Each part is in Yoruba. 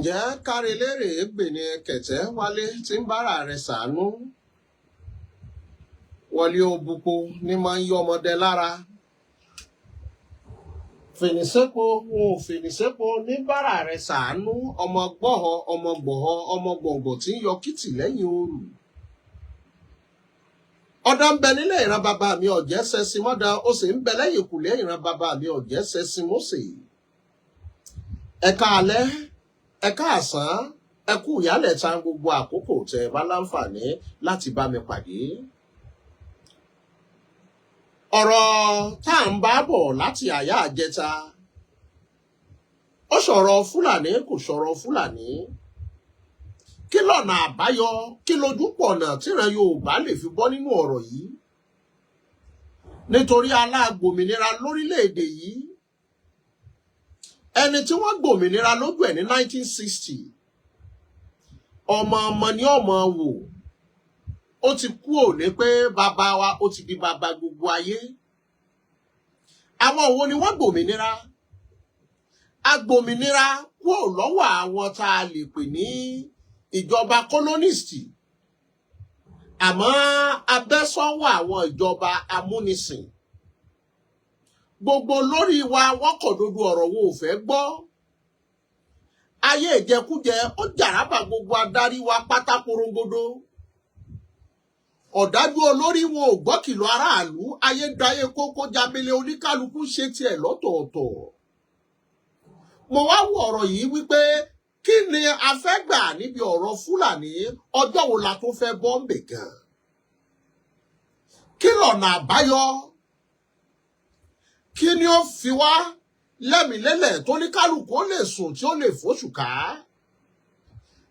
Ǹjẹ́ kárelérè gbè ní kẹ̀tẹ́ wálé tí ń bára rẹ̀ ṣàánú? Wọlé òbúpo ní máa ń yọ ọmọdé lára. Fèrèsépò wọn ò fèrèsépò ní bára rẹ̀ ṣàánú, ọmọ gbọ́họ ọmọ gbọ̀họ ọmọ gbọ̀ngbọ̀ tí ń yọ kìtì lẹ́yìn oòrùn. Ọ̀dà ń bẹ nílẹ̀ ìran bàbá mi ọ̀jẹ́ sẹ́sìn mọ́dà, ó sì ń bẹ lẹ́yìn ìkùlé ìran bàbá mi ọ̀jẹ́ sẹ́sìn mọ́sẹ̀. Ẹ̀ka alẹ́, ẹ̀ka àsán, ẹ kú ìyálẹ̀ta gbogbo àkókò tẹ́ ẹ bá láǹfààní láti bá mi pàdé. Ọ̀rọ̀ tá à ń bá bọ̀ láti àyà àjẹta, ó sọ̀rọ̀ Fúlàní, kò sọ̀rọ̀ Fúlàní. Kí lọ̀nà àbáyọ? Kí lójúpọ̀nà tíran Yorùbá lè fi bọ́ nínú ọ̀rọ̀ yìí? Nítorí aláàgbòmìnira lórílẹ̀‐èdè yìí, ẹni tí wọ́n gbòmìnira lójú ẹ̀ ní 1960, ọmọ ọmọ ni ọmọ wò, ó ti kú òní pé bàbá wa, ó ti di bàbá gbogbo ayé. Àwọn wo ni wọ́n gbòmìnira? Agbòmìnira kúrò lọ́wọ́ àwọn tá a lè pè ní ìjọba colonist, àmọ́ abẹ́sọ́wọ́ àwọn ìjọba amúnisìn. Gbogbo lórí wa, wọ́n kọ̀ dodo ọ̀rọ̀, wo ò fẹ́ gbọ́. Ayé ìjẹkújẹ ó jàrábà gbogbo adarí wa pátá porongodo. Ọ̀dájú olórí wọn ò gbọ́ kìlọ̀ aráàlú. Ayé dayé kókó jábélé, oníkálukú ṣe tiẹ̀ lọ́tọ̀ọ̀tọ̀. Mo wá wo ọ̀rọ̀ yìí wípé kí ni a fẹ́ gbà níbi ọ̀rọ̀ Fúlàní? Ọjọ́ wo la tó fẹ́ bọ́ ń bè gan? Kí lọ̀nà àbáyọ? Kí ni ó fi wá lẹ́mìílélẹ̀ tó ní kálukú ó lè sùn tí ó lè fóṣù ká?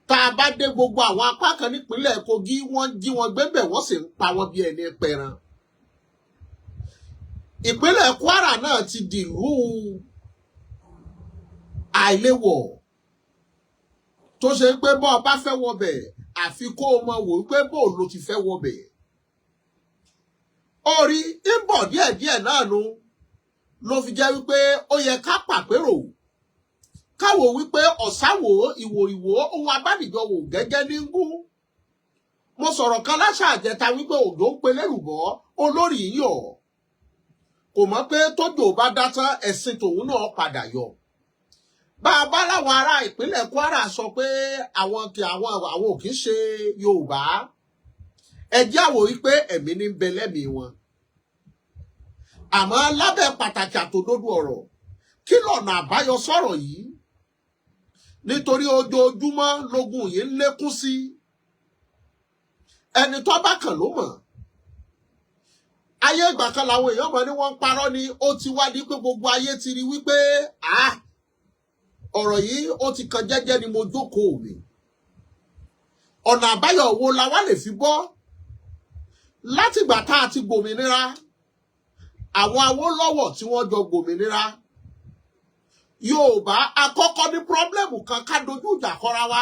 Tá a bá dé gbogbo àwọn apá kan nípínlẹ̀ Kogi, wọ́n jí wọn gbébẹ̀, wọ́n sì ń pa wọ́n bí ẹni pẹran. Ìpínlẹ̀ Kwara náà ti dìlú àìléwọ̀ tó ṣe pé bọ́ ọ bá fẹ́ wọbẹ̀, àfi kó o mọ wò pé bó ló ti fẹ́ wọbẹ̀. Orí ń bọ̀ díẹ̀díẹ̀ náà nu ló fi jẹ́ wípé ó yẹ ká pàpérò, káwò wípé ọ̀sáwò ìwòrìwò ohun abánijọwò gẹ́gẹ́ ní gún. Mo sọ̀rọ̀ kan láṣà àjẹta wípé òjò ń pe lérùbọ́, olórí yọ̀ kò mọ̀ pé tójò bá dá tán, ẹ̀sìn tòun náà padà yọ. Bá a bá láwọn ará ìpínlẹ̀ Kwara sọ pé àwọn kì àwọn ò kì í ṣe Yorùbá, ẹ jẹ́ àwò wípé ẹ̀mí ní ń bẹ lẹ́mìí wọn. Àmọ́ lábẹ́ pàtàkì àtòdodo ọ̀rọ̀, kí lọ̀nà àbáyọ sọ̀rọ̀ yìí? Nítorí ojoojúmọ́ lógun yìí ń lékún sí. Ẹni tó bá kàn ló mọ̀. Ayé ìgbà kan làwọn èèyàn mọ̀ ní wọ́n ń parọ́ ni. Ó ti wá di pé gbogbo ayé ti rí wípé ọ̀rọ̀ yìí ó ti kan jẹ́jẹ́ ni mo jókòó mi. Ọ̀nà àbáyọ wo la wá lè fi bọ́? Látìgbà tá a ti gbòmìnira, àwọn Awólọ́wọ̀ tí wọ́n jọ gbòmìnira, Yorùbá akọ́kọ́ ní problem kan ká dojú ìjà kọra wa.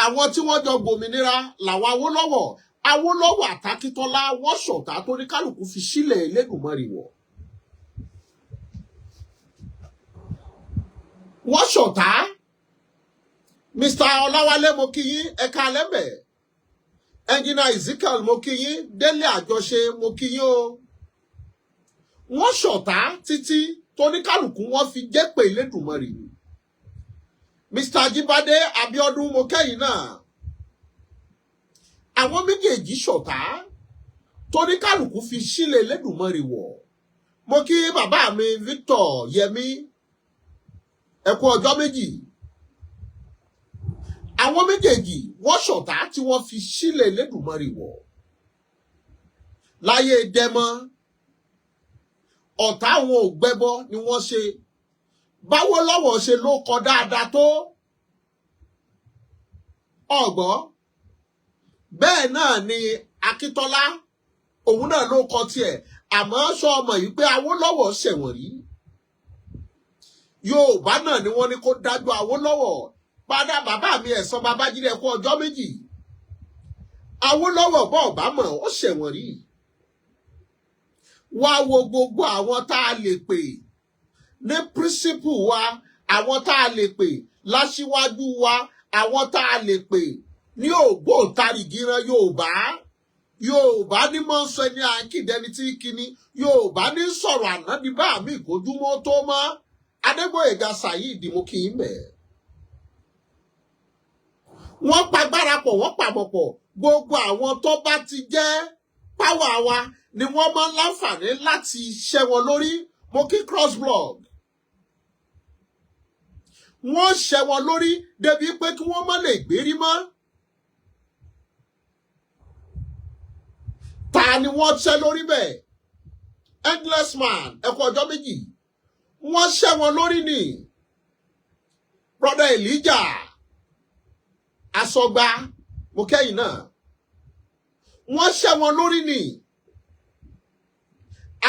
Àwọn tí wọ́n jọ gbòmìnira làwọn Awólọ́wọ̀. Awólọ́wọ̀ àtàkítọ́lá wọ́n ṣọ̀tá tó ní kálukú fi sílẹ̀ Elédùmarè wọ̀. Wọ́n ṣọ̀tá. Mr. Ọláwálé, mo kí yín, ẹ̀ka lẹ́bẹ̀. Ẹnjìnà Ezekiel, mo kí yín. Délé Àjọṣe, mo kí yín o. Wọ́n ṣọ̀tá títí tóníkàlùkù wọ́n fi jẹ́ pé Elédùmarè. Mr. Ajíbádé Abíọ́dún, mo kẹ́yìn náà. Àwọn méjèèjì ṣọ̀tá tóníkàlùkù fi sílẹ̀ Elédùmarè wọ̀. Mo kí bàbá mi Victor Yẹmí, ẹ kú ọjọ́ méjì. Àwọn méjèèjì wọ́n ṣọ̀tá tí wọ́n fi sílẹ̀ Elédùmarè wọ̀. Láyé dẹmọ, ọ̀tá àwọn ò gbẹbọ ni wọ́n ṣe. Báwo lọ́wọ́ ṣe ló kọ dáadáa tó ọ̀gbọ́, bẹ́ẹ̀ náà ni Akíntọ́lá òun náà ló kọ tiẹ̀. Àmọ́ sọ ọmọ yìí pé Awólọ́wọ̀ ṣẹ̀wọ̀n rí. Yorùbá náà ni wọ́n ní kó dájú Awólọ́wọ̀ padà. Bàbá mi Ẹ̀sán Babájídé, kú ọjọ́ méjì. Awólọ́wọ̀ bọ́ ọ̀bá mọ̀, ó ṣẹ̀wọ̀n rí. Wá wo gbogbo àwọn tá a lè pè ní principle wa. Àwọn tá a lè pè láṣíwájú wa, àwọn tá a lè pè ní ògbóǹtarìgì ìran Yorùbá. Yorùbá ní mọ́ ń sọ ẹni àkìdẹni tí kíní. Yorùbá ní sọ̀rọ̀ ànádi bá mi ìkójúmọ́ tó mọ́. Adégbòyèga Saheed, mo kì í mẹ́. Wọ́n pagbára pọ̀, wọ́n pàmò pọ̀. Gbogbo àwọn tó bá ti jẹ́ power wa ni wọ́n máa ń láǹfààní láti ṣẹ́ wọn lórí. Mo kí crossblog. Wọ́n ṣẹ́ wọn lórí débi pé kí wọ́n má lè gbérí mọ́. Ta ni wọ́n ṣẹ́ lórí bẹ́ẹ̀? Endless man, ẹ kú ọjọ́ méjì. Wọ́n ṣẹ́ wọn lórí ni. Brother Elijah Asọgba, mo kẹ́yìn náà. Wọ́n ṣẹ́ wọn lórí ni.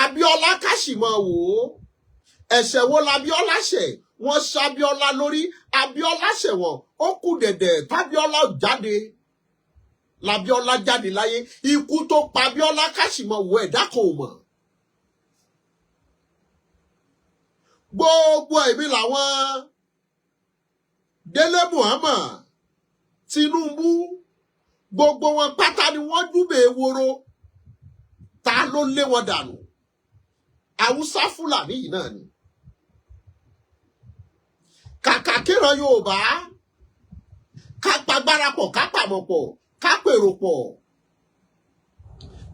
Abíọ́lá Kásìmọ̀ wò ó. Ẹ̀ṣẹ̀ wo l'Abíọ́lá ṣẹ̀? Wọ́n ṣ'Abíọ́lá lórí. Abíọ́lá ṣẹ̀wọ̀n. Ó kù dẹ̀dẹ̀ tábíọ́lá jáde. L'Abíọ́lá jáde láyé. Ikú tó pa Abíọ́lá Kásìmọ̀ wò, ẹ̀dá kan ò mọ̀. Gbogbo ẹ̀mí làwọn Délé Muhammad, Tinubu, gbogbo wọn pátá ni wọ́n júbẹ̀ eworo. Ta ló lé wọn dànù? Haúsá Fúlàní yìí náà ni. Kàkà kíran Yorùbá ká pagbára pọ̀, ká pàmò pọ̀, ká pèrò pọ̀.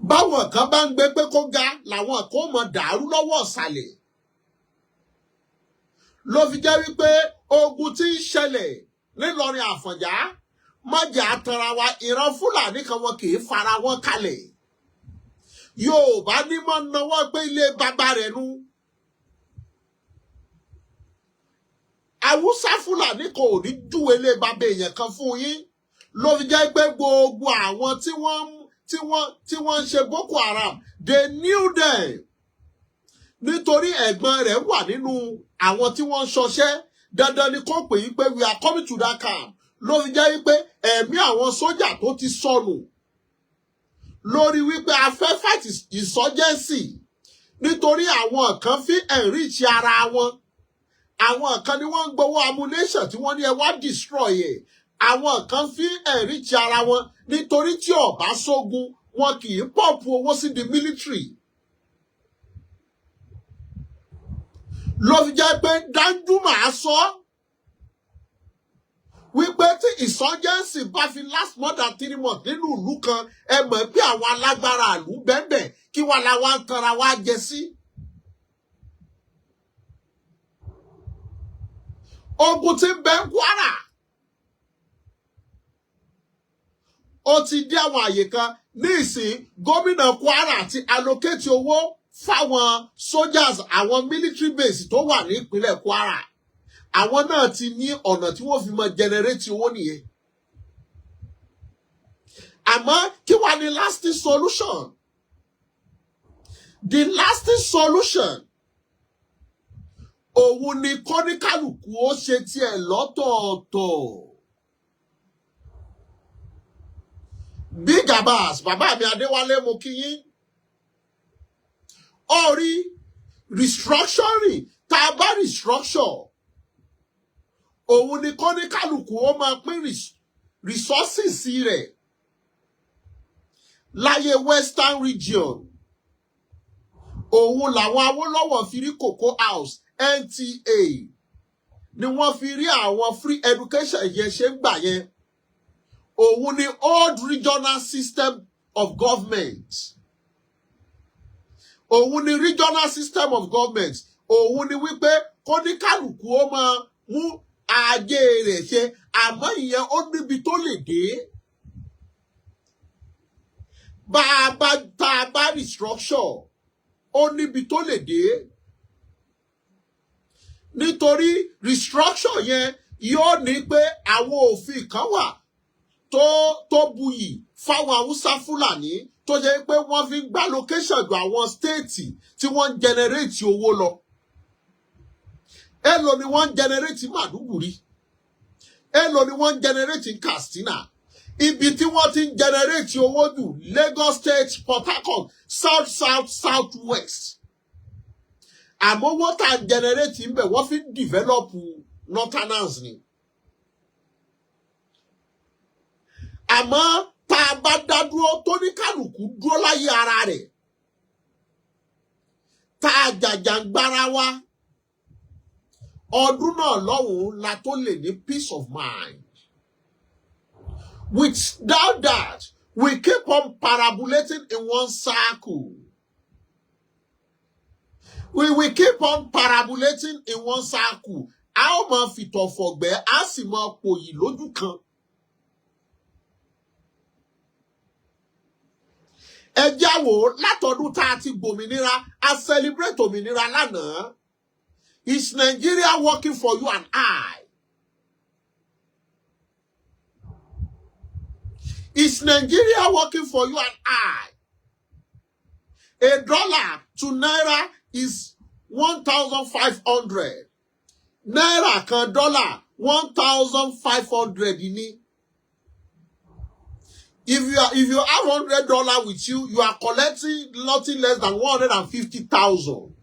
Báwọn kan bá ń gbé pé kó ga, làwọn kan mọ dàrú lọ́wọ́ ọ̀sàlẹ̀. Ló fi jẹ́ wípé ogun tí ń ṣẹlẹ̀ nílọrin Àfọ̀njá, mọ̀jà tanra wa, ìran Fúlàní kan wọn kì í fara wọn kalẹ̀. Yorùbá ní mọ́ náwó pé ilé bàbá rẹ̀ nu. Haúsá Fúlàní kan ò ní júwe ilé bàbá èèyàn kan fún yín. Ló fi jẹ́ pé gbogbo àwọn tí wọ́n ń ṣe Boko Haram, they knew them. Nítorí ẹ̀gbọ́n rẹ̀ wà nínú àwọn tí wọ́n ń ṣọṣẹ́, dandan ni kó pè é pé we are coming to that camp. Ló fi jẹ́ wípé ẹ̀mí àwọn sójà tó ti sọnù lórí wípé a fẹ́ fight insurgency, nítorí àwọn kan fi enrich ara wọn. Àwọn kan ni wọ́n ń gbowó ammunition tí wọ́n ní ẹ wá destroy ẹ̀. Àwọn kan fi enrich ara wọn nítorí tí ó bá sógun, wọn kì í pump owó sí the military. Ló fi jẹ́ pé Danjuma sọ wípé tí insurgency bá fi last more than 3 months nínú ìlú kan, ẹ mọ̀ pé àwọn alágbára ìlú bẹ́ẹ̀ kí wàá la wá ń tanra wá jẹ sí. Ogun tí ń bẹ ń Kwara, ó ti dé àwọn àyè kan ní ìsìn. Gómìnà Kwara ti allocate owó fáwọn soldiers, àwọn military base tó wà ní ìpínlẹ̀ Kwara. Àwọn náà ti ní ọ̀nà tí wọ́n fi máa generate owó nìyẹn. Àmọ́ kí wàá ní lasting solution? The lasting solution òun ni kọ́níkàlùkù ó ṣe tiẹ̀ lọ́tọ̀ọ̀tọ̀. Big Abbas, bàbá mi Adéwálé, mo kí yín. Orí restructuring, tá a bá restructure, òun ni kọ́níkàlùkù ó máa pín resources rẹ̀ láyé Western Region. Òun làwọn Awólọ́wọ̀ fi rí Cocoa House, NTA, ni wọ́n fi rí àwọn free education yẹn ṣe ń gbà yẹn. Òun ni old regional system of government. Òun ni regional system of government. Òun ni wípé kóníkàlùkù ó máa mú ajé rẹ̀ ṣe, àmọ́ ìyẹn ó níbi tó lè dé. Bá a bá tá a bá restructure, ó níbi tó lè dé. Nítorí restructure yẹn yóò ní pé àwọn òfin kan wà tó buyì fáwọn Haúsá Fúlàní tó jẹ́ pé wọ́n fi ń gbá location ju àwọn state tí wọ́n ń generate owó lọ. Èló ni wọ́n ń generate Maiduguri? Èló ni wọ́n ń generate Katsina? Ibi tí wọ́n ti ń generate owó jù, Lagos State, Port Harcourt, South South, South West. Àmọ́ owó tá à ń generate ń bẹ̀, wọ́n fi ń develop Northerners ni. Àmọ́ tá a bá dá dúró, tó ní kálukú dúró láyé ara rẹ̀, tá a jàjàngbara wa, ọdún náà lọ́hùn-ún la tó lè ní peace of mind. Without that, we keep on parabolating in one circle. We will keep on parabolating in one circle. A ó máa fìtọ̀ fọ̀gbẹ́, a sì máa pòyì lójú kan. Ẹ já wò ó látọdún tá a ti gbòmìnira, a celebrate òmìnira lánàá. Is Nigeria working for you and I? Is Nigeria working for you and I? A dollar to naira is 1,500. Náírà kan dọ́là, 1,500 ní. If you have $100 with you, you are collecting nothing less than 150,000.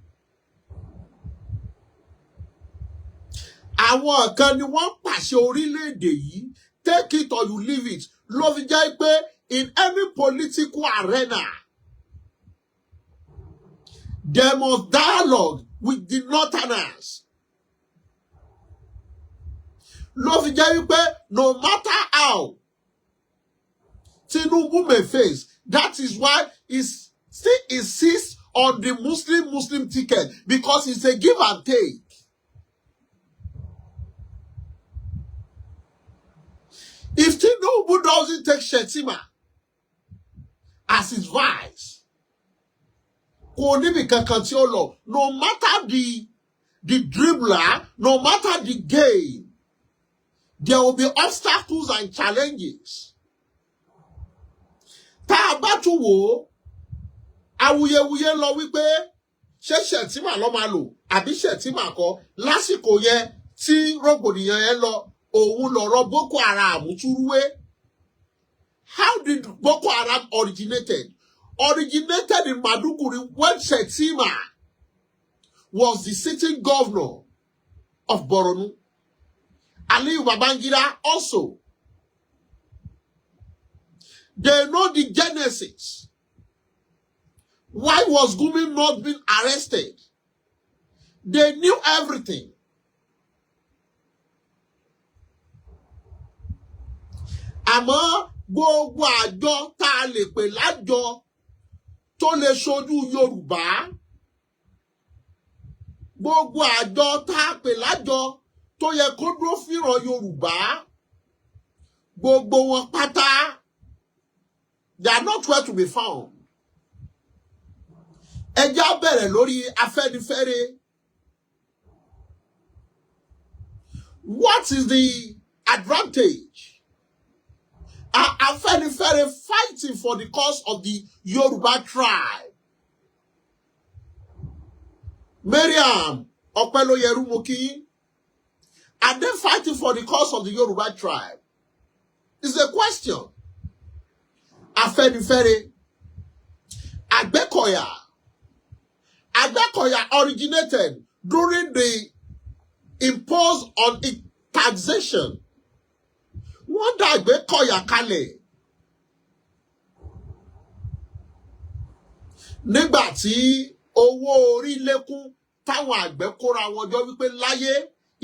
Àwọn kan ni wọ́n pàṣẹ orílẹ̀-èdè yìí, take it or you leave it. Ló fi jẹ́ pé in any political arena, there must dialogue with the Northerners. Ló fi jẹ́ wípé no matter how Tinubu may face, that is why he still insists on the Muslim-Muslim ticket, because it's a give and take. If Tinubu doesn't take Shettima as his vice, kò níbi kankan tí ó lọ. No matter the dribbler, no matter the game, there will be obstacles and challenges. Tá a bá tún wò ó, awuyewuye lọ wípé ṣé Shettima ló máa lò àbí Shettima kọ́. Lásìkò yẹn tí rògbòdìyàn yẹn lọ, òun lọ̀rọ̀ Boko Haram túrúwé. How did Boko Haram originated? Originated in Maiduguri when Shettima was the sitting governor of Borno. Aliyu Babangida also. They know the genesis. Why was Gumi not being arrested? They knew everything. Àmọ́ gbogbo àjọ tá a lè pè lájọ tó lè ṣojú Yorùbá, gbogbo àjọ tá a pè lájọ tó yẹ kó dúró fìràn Yorùbá, gbogbo wọn pátá, they are not where to be found. Ẹ jẹ́ á bẹ̀rẹ̀ lórí Afẹ́nifẹ́re. What is the advantage? Are Afẹ́nifẹ́re fighting for the cause of the Yoruba tribe? Mariam Opeloyeru Moki, are they fighting for the cause of the Yoruba tribe? It's a question. Afẹ́nifẹ́re, Agbekoya. Agbekoya originated during the imposed on it taxation. Wọ́n dá Àgbẹ̀kọ̀yà kalẹ̀ nígbà tí owó orí lékún, táwọn àgbẹ̀ kóra wọn jọ wípé láyé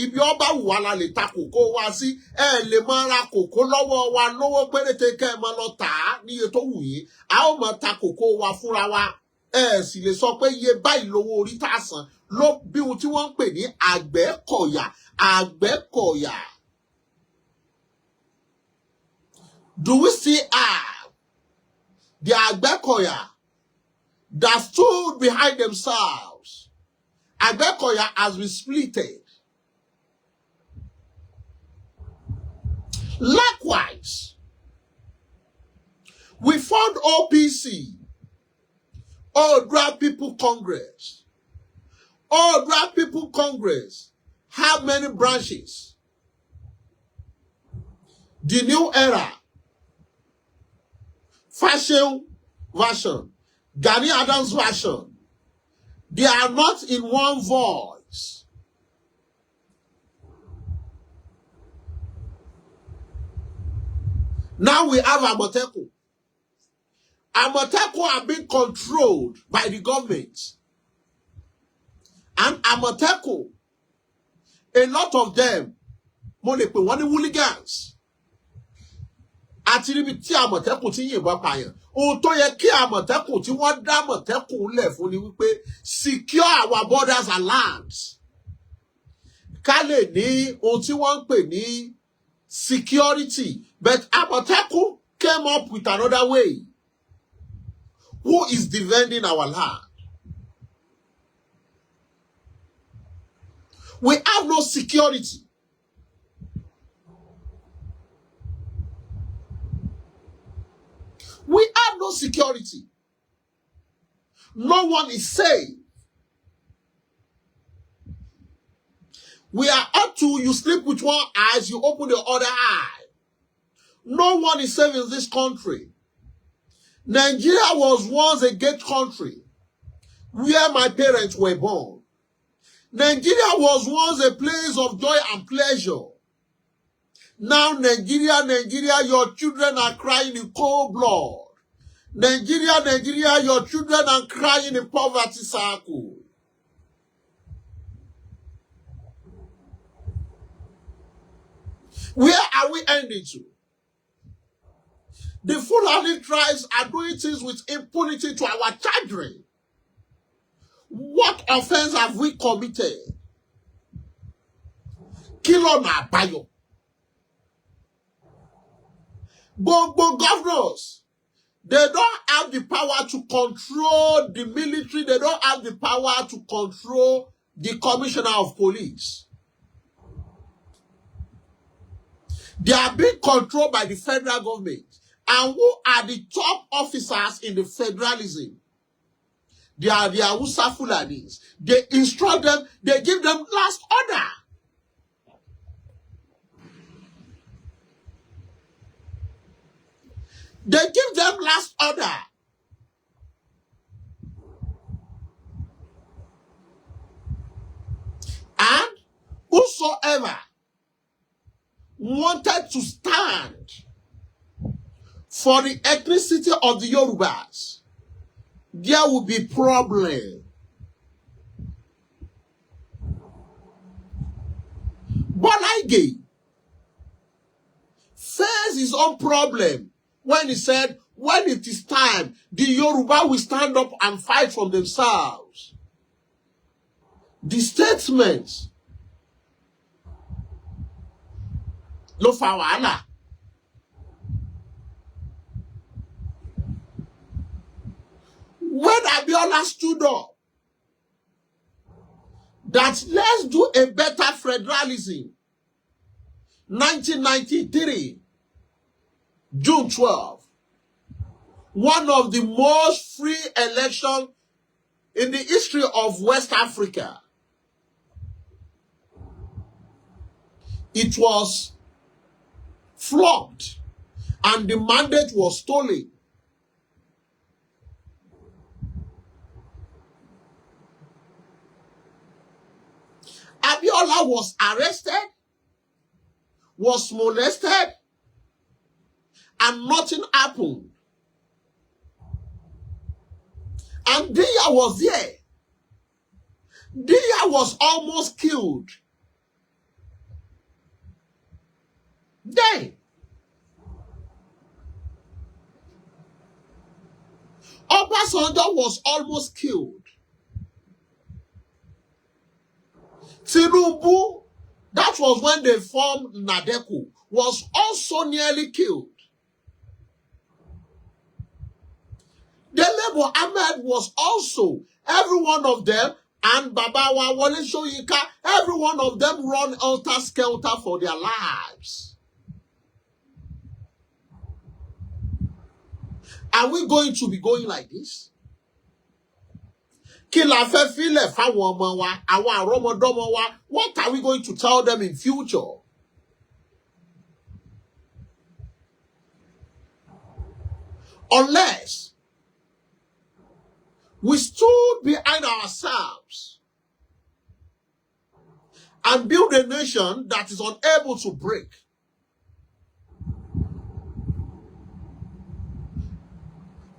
ibi ọba wù wá la lè ta kòkó wa sí, ẹ lè máa ra kòkó lọ́wọ́ wa lówó péréte kẹ́ ẹ máa lọ tà á níye tó wù yín, a ó máa ta kòkó wa fúnra wa, ẹ sì lè sọ pé iye báyìí lówó orí tá a san. Ló bí ohun tí wọ́n ń pè ní Àgbẹ̀kọ̀yà. Àgbẹ̀kọ̀yà. Do we still have the Àgbẹ̀kọ̀yà that stood behind themselves? Àgbẹ̀kọ̀yà has been splitted. Likewise, we formed OPC, Oodua People Congress. Oodua People Congress have many branches. The New Era, Fashion version, Gani Adams version, they are not in one voice. Now we have Amotekun. Amotekun are being controlled by the government. And Amotekun, a lot of them, mo lè pè wọ́n ní hooligans. Àti níbi tí Àmọ̀tẹ́kùn ti yìnbọn pààyàn. Ohun tó yẹ kí Àmọ̀tẹ́kùn tí wọ́n dá Àmọ̀tẹ́kùn lẹ̀ fún ni wípé secure our borders and lands. Ká lè ní ohun tí wọ́n ń pè ní security. But Àmọ̀tẹ́kùn came up with another way. Who is defending our land? We have no security. We have no security. No one is safe. We are up to you sleep with one eye, you open the other eye. No one is safe in this country. Nigeria was once a great country where my parents were born. Nigeria was once a place of joy and pleasure. Now, Nigeria, Nigeria, your children are crying in cold blood. Nigeria, Nigeria, your children are crying in poverty circle. Where are we ending to? The Fulani tribes are doing things with impunity to our children. What offense have we committed? Kí lọ̀nà àbáyọ? Gbogbo governors, they don't have the power to control the military. They don't have the power to control the commissioner of police. They are being controlled by the federal government. And who are the top officers in the federalism? They are the Hausa Fulanis. They instruct them, they give them last order. They give them last order. And whosoever wanted to stand for the ethnicity of the Yorubas, there will be problem. Bola Ige faced his own problem when he said, when it is time, the Yoruba will stand up and fight for themselves. The statement ló fa wàhálà. When Abiola stood up that let's do a better federalism, 1993, June 12, one of the most free elections in the history of West Africa. It was flogged and the mandate was stolen. Abiola was arrested, was molested, and nothing happened. And Diya was there. Diya was almost killed. Then, Obasanjo was almost killed. Tinubu, that was when they formed NADECO, was also nearly killed. Dele Mohammed was also, every one of them, and Babawa Wole Soyinka, every one of them run helter-skelter for their lives. Are we going to be going like this? Kí la fẹ́ fílẹ̀ fáwọn ọmọ wa, àwọn àrọ́mọdọ́mọ wa? What are we going to tell them in future? Unless we stood behind ourselves and build a nation that is unable to break.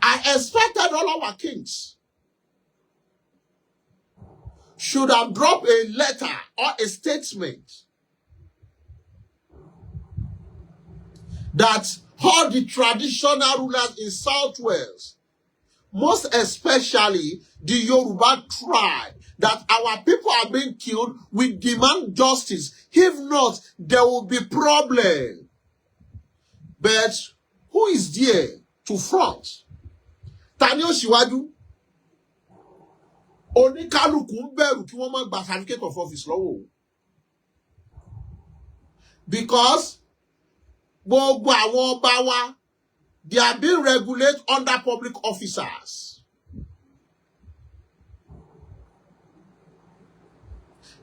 I expected all our kings should have dropped a letter or a statement that all the traditional rulers in South Wales, most especially the Yoruba tribe, that our people are being killed. We demand justice. If not, there will be problem. But who is there to front? Ta ni ó ṣíwájú? Oníkálukú ń bẹ̀rù kí wọ́n má gba certificate of office lọ́wọ́ òun. Because gbogbo àwọn ọba wa, they are being regulated under public officers.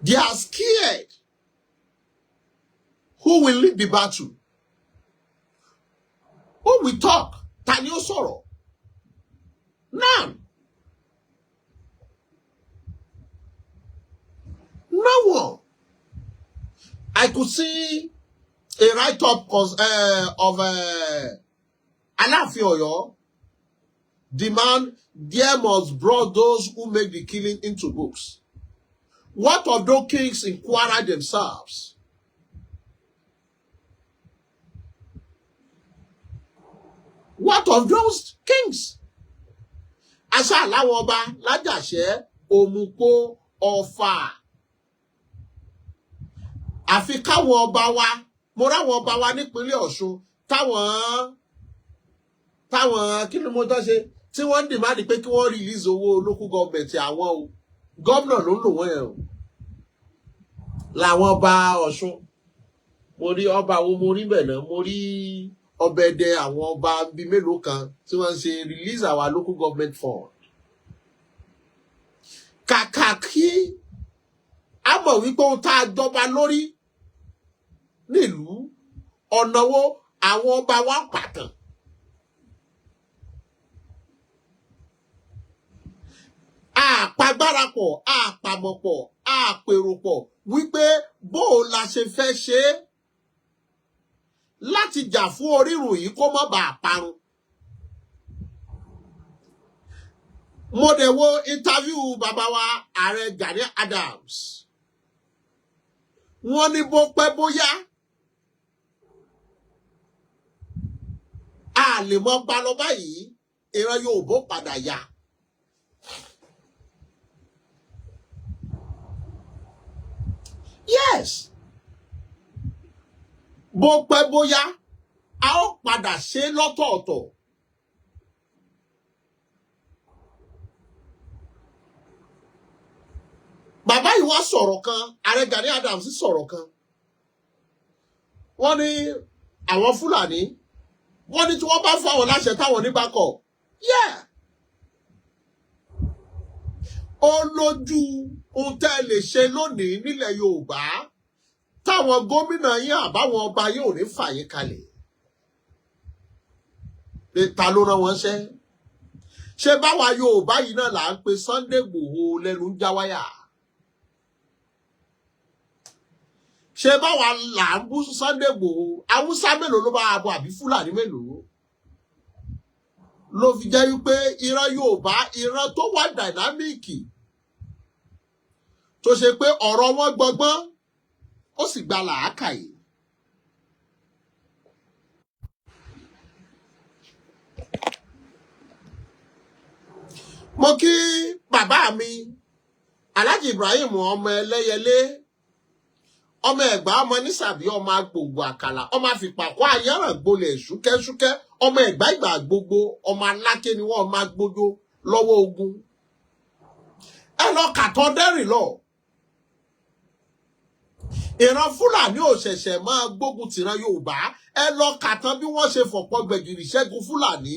They are scared. Who will lead the battle? Who will talk? Ta ni ó sọ̀rọ̀? None. No one. I could see a write-up of Aláàfin Ọ̀yọ́ demand there must brought those who make the killing into books. What of those kings in Kwara themselves? What of those kings? Aṣá láwọn ọba lájàṣẹ́, Òmùpó, Ọ̀fà. Àfi káwọn ọba wa, mo ráwọn ọba wa nípínlẹ̀ Ọ̀ṣun táwọn kí ni mo tọ́ ṣe tí wọ́n ń demand pé kí wọ́n release owó local government àwọn o. Gómìnà ló ń lò wọ́n yẹn o. Làwọn ọba Ọ̀ṣun. Mo rí ọba wo mo rí bẹ̀ náà, mo rí ọbẹ̀dẹ àwọn ọba bíi mélòó kan tí wọ́n ń ṣe release our local government fund. Kàkà kí a mọ̀ wípé ohun tá a jọba lórí nílùú, ọ̀nà wo àwọn ọba wa ń pàtàn. Àpagbárapọ̀, àpàmọ̀pọ̀, àpèròpọ̀ wípé bó o la ṣe fẹ́ ṣe é láti jà fún orírun yìí kó má bàa parun. Mo dẹ̀ wo interview bàbá wa Ààrẹ Gani Adams. Wọ́n ní bó pẹ́ bóyá a lè mọ bá lọ báyìí, ìran Yorùbá padà yá. Yes, bó pẹ́ bóyá a ó padà ṣe lọ́tọ̀ọ̀tọ̀. Bàbá yìí wá sọ̀rọ̀ kan, Ààrẹ Gani Adams sọ̀rọ̀ kan. Wọ́n ní àwọn Fúlàní, wọ́n ní tí wọ́n bá fún àwọn láṣẹ táwọn ní bákọ̀. Yeah. Ó lójú ohun tẹ́ ẹ lè ṣe lónìí nílẹ̀ Yorùbá táwọn gómìnà yín àbáwọn ọba yín ò ní fà yín kalẹ̀. Pé ta ló rán wọn ṣẹ́? Ṣé báwa Yorùbá yìí náà là ń pe Sunday Igboho lẹ́nu ń já wáyà? Ṣé báwa là ń bú Sunday Igboho? Haúsá mélòó ló bá wa bọ àbí Fúlàní mélòó? Ló fi jẹ́ wípé ìran Yorùbá, ìran tó wà dynamic, tó ṣe pé ọ̀rọ̀ wọn gbọgbọ́n, ó sì gba làákàyè. Mo kí bàbá mi, Alhaji Ibrahim ọmọ Ẹlẹ́yẹlé, ọmọ Ẹ̀gbá, ọmọ Nísàbí, ọmọ agbòǹgbò àkàlà, ọmọ àfìpàkọ́ ayáràn gbolẹ̀ ṣúkẹ́ṣúkẹ́, ọmọ Ẹ̀gbá ìgbà gbogbo, ọmọ aláké ni wọ́n máa gbójó lọ́wọ́ ogun. Ẹ lọ kàtọ́ dẹ́rìn lọ. Ìran Fúlàní ò ṣẹ̀ṣẹ̀ máa gbógun tìran Yorùbá. Ẹ lọ kàtàn bí wọ́n ṣe fọ̀pọ̀ gbẹ̀gìrì ṣẹ́gun Fúlàní.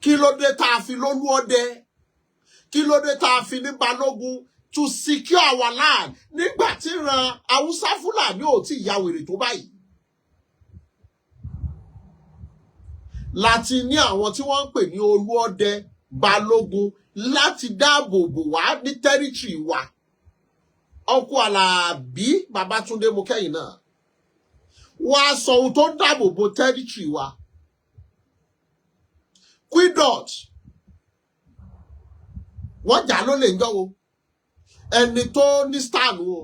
Kí ló dé tá a fi lólú ọdẹ? Kí ló dé tá a fi ní balógun to secure our land nígbà tí ìran Haúsá Fúlàní ò tí ì ya wèrè tó báyìí? Láti ní àwọn tí wọ́n ń pè ní olú ọdẹ balógun láti dáàbò bò wá ní tẹ́rítìrì wa. Ọkọ Àlàbí Babátúndé Mokẹ́yìn náà wá sọ ohun tó ń dáàbò bo tẹ́rítìrì wa. Qdot, wọ́n jà lólè ń jọ́wọ́ ẹni tó ní star nù o,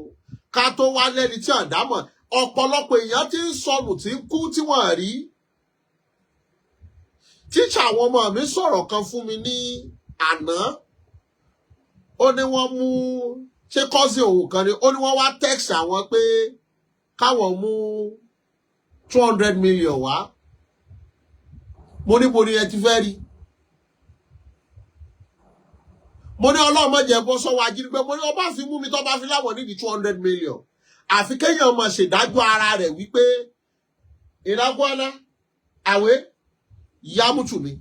ká tó wá lẹ́ni tí àǹdá mọ̀. Ọ̀pọ̀lọpọ̀ èèyàn ti ń sọnù, tí ń kú, tí wọ́n rí. Tíṣà àwọn ọmọ mi sọ̀rọ̀ kan fún mi ní àná. Ó ní wọ́n mú, ṣé cousin òun kan ni, ó ní wọ́n wá text àwọn pé káwọn mú 200 million wá. Mo ní bo ni ẹ ti fẹ́ rí? Mo ní Ọlọ́run má jẹ́ bọ́ sọ́wọ́ ajínigbé. Mo ní ọba fi mú mi, tó bá fi láwọn nídìí 200 million, àfi kéèyàn máa ṣèdájọ́ ara rẹ̀ wípé ìrágbọ́nà àwẹ̀ yámútù mi.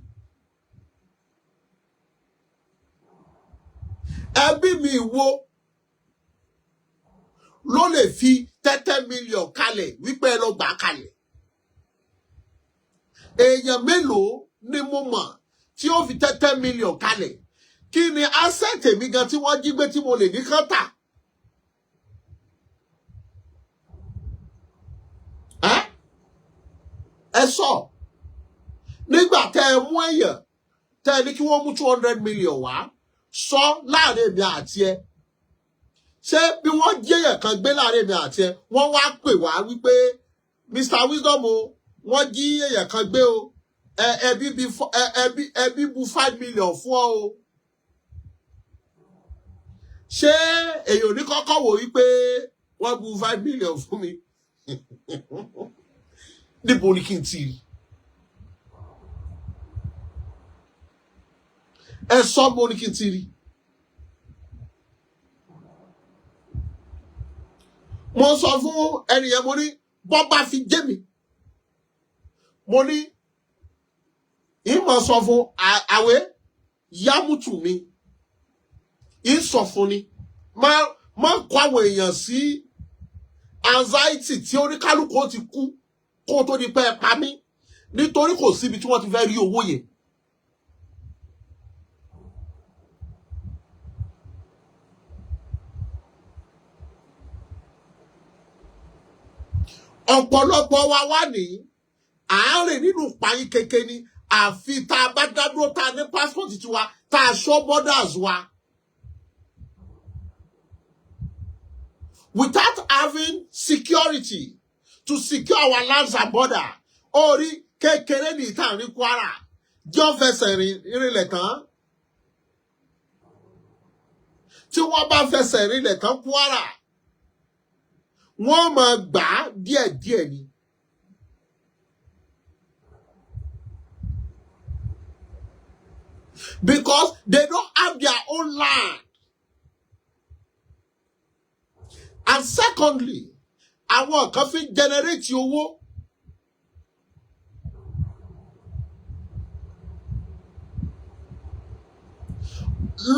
Ẹbí mi wo ló lè fi 30 million kalẹ̀ wípé ẹ lọ gbà kalẹ̀? Èèyàn mélòó ni mo mọ̀ tí ó fi 30 million kalẹ̀? Kí ni asset mi gan tí wọ́n jí gbé tí mo lè ní kán tà? Ẹ́ ẹ sọ, nígbà tẹ́ ẹ mú èèyàn, tẹ́ ẹ ní kí wọ́n mú 200 million wá, sọ láàrin èmi àti ẹ, ṣé bí wọ́n jí èèyàn kan gbé láàrin èmi àti ẹ, wọ́n wá pè wá wípé, "Mr Wisdom o, wọ́n jí èèyàn kan gbé o, ẹbí bí ẹbí bu 5 million fún ọ o," ṣé èèyàn ò ní kọ́kọ́ wò wípé wọ́n bu 5 million fún mi, níbo ni kí n ti rí? Ẹ sọ, mo ní kí n ti rí. Mo sọ fún ẹnìyẹn, mo ní bọ́ bá fi jẹ́ mi, mo ní ìmọ̀ sọ fún àwẹ̀ yámùtù mi, ìsọ fún ni má má kó àwọn èèyàn sí anxiety tí oníkálukú ó ti kú kó tó di pé ẹ pa mí, nítorí kò síbi tí wọ́n ti fẹ́ rí owó yẹn. Ọ̀pọ̀lọpọ̀ wa wà ní àárín nínú ìpayín keke ni, àfi tá a bá dádúró, tá a ní passport tiwa, tá a ṣọ́ borders wa. Without having security to secure our lands and border, orí kékeré ní ìta ní Kwara jọ fẹsẹ̀ rinlẹ̀ tán. Tí wọ́n bá fẹsẹ̀ rinlẹ̀ tán Kwara, wọ́n máa gbà á díẹ̀díẹ̀ ni. Because they don't have their own land. And secondly, àwọn kan fi ń generate owó.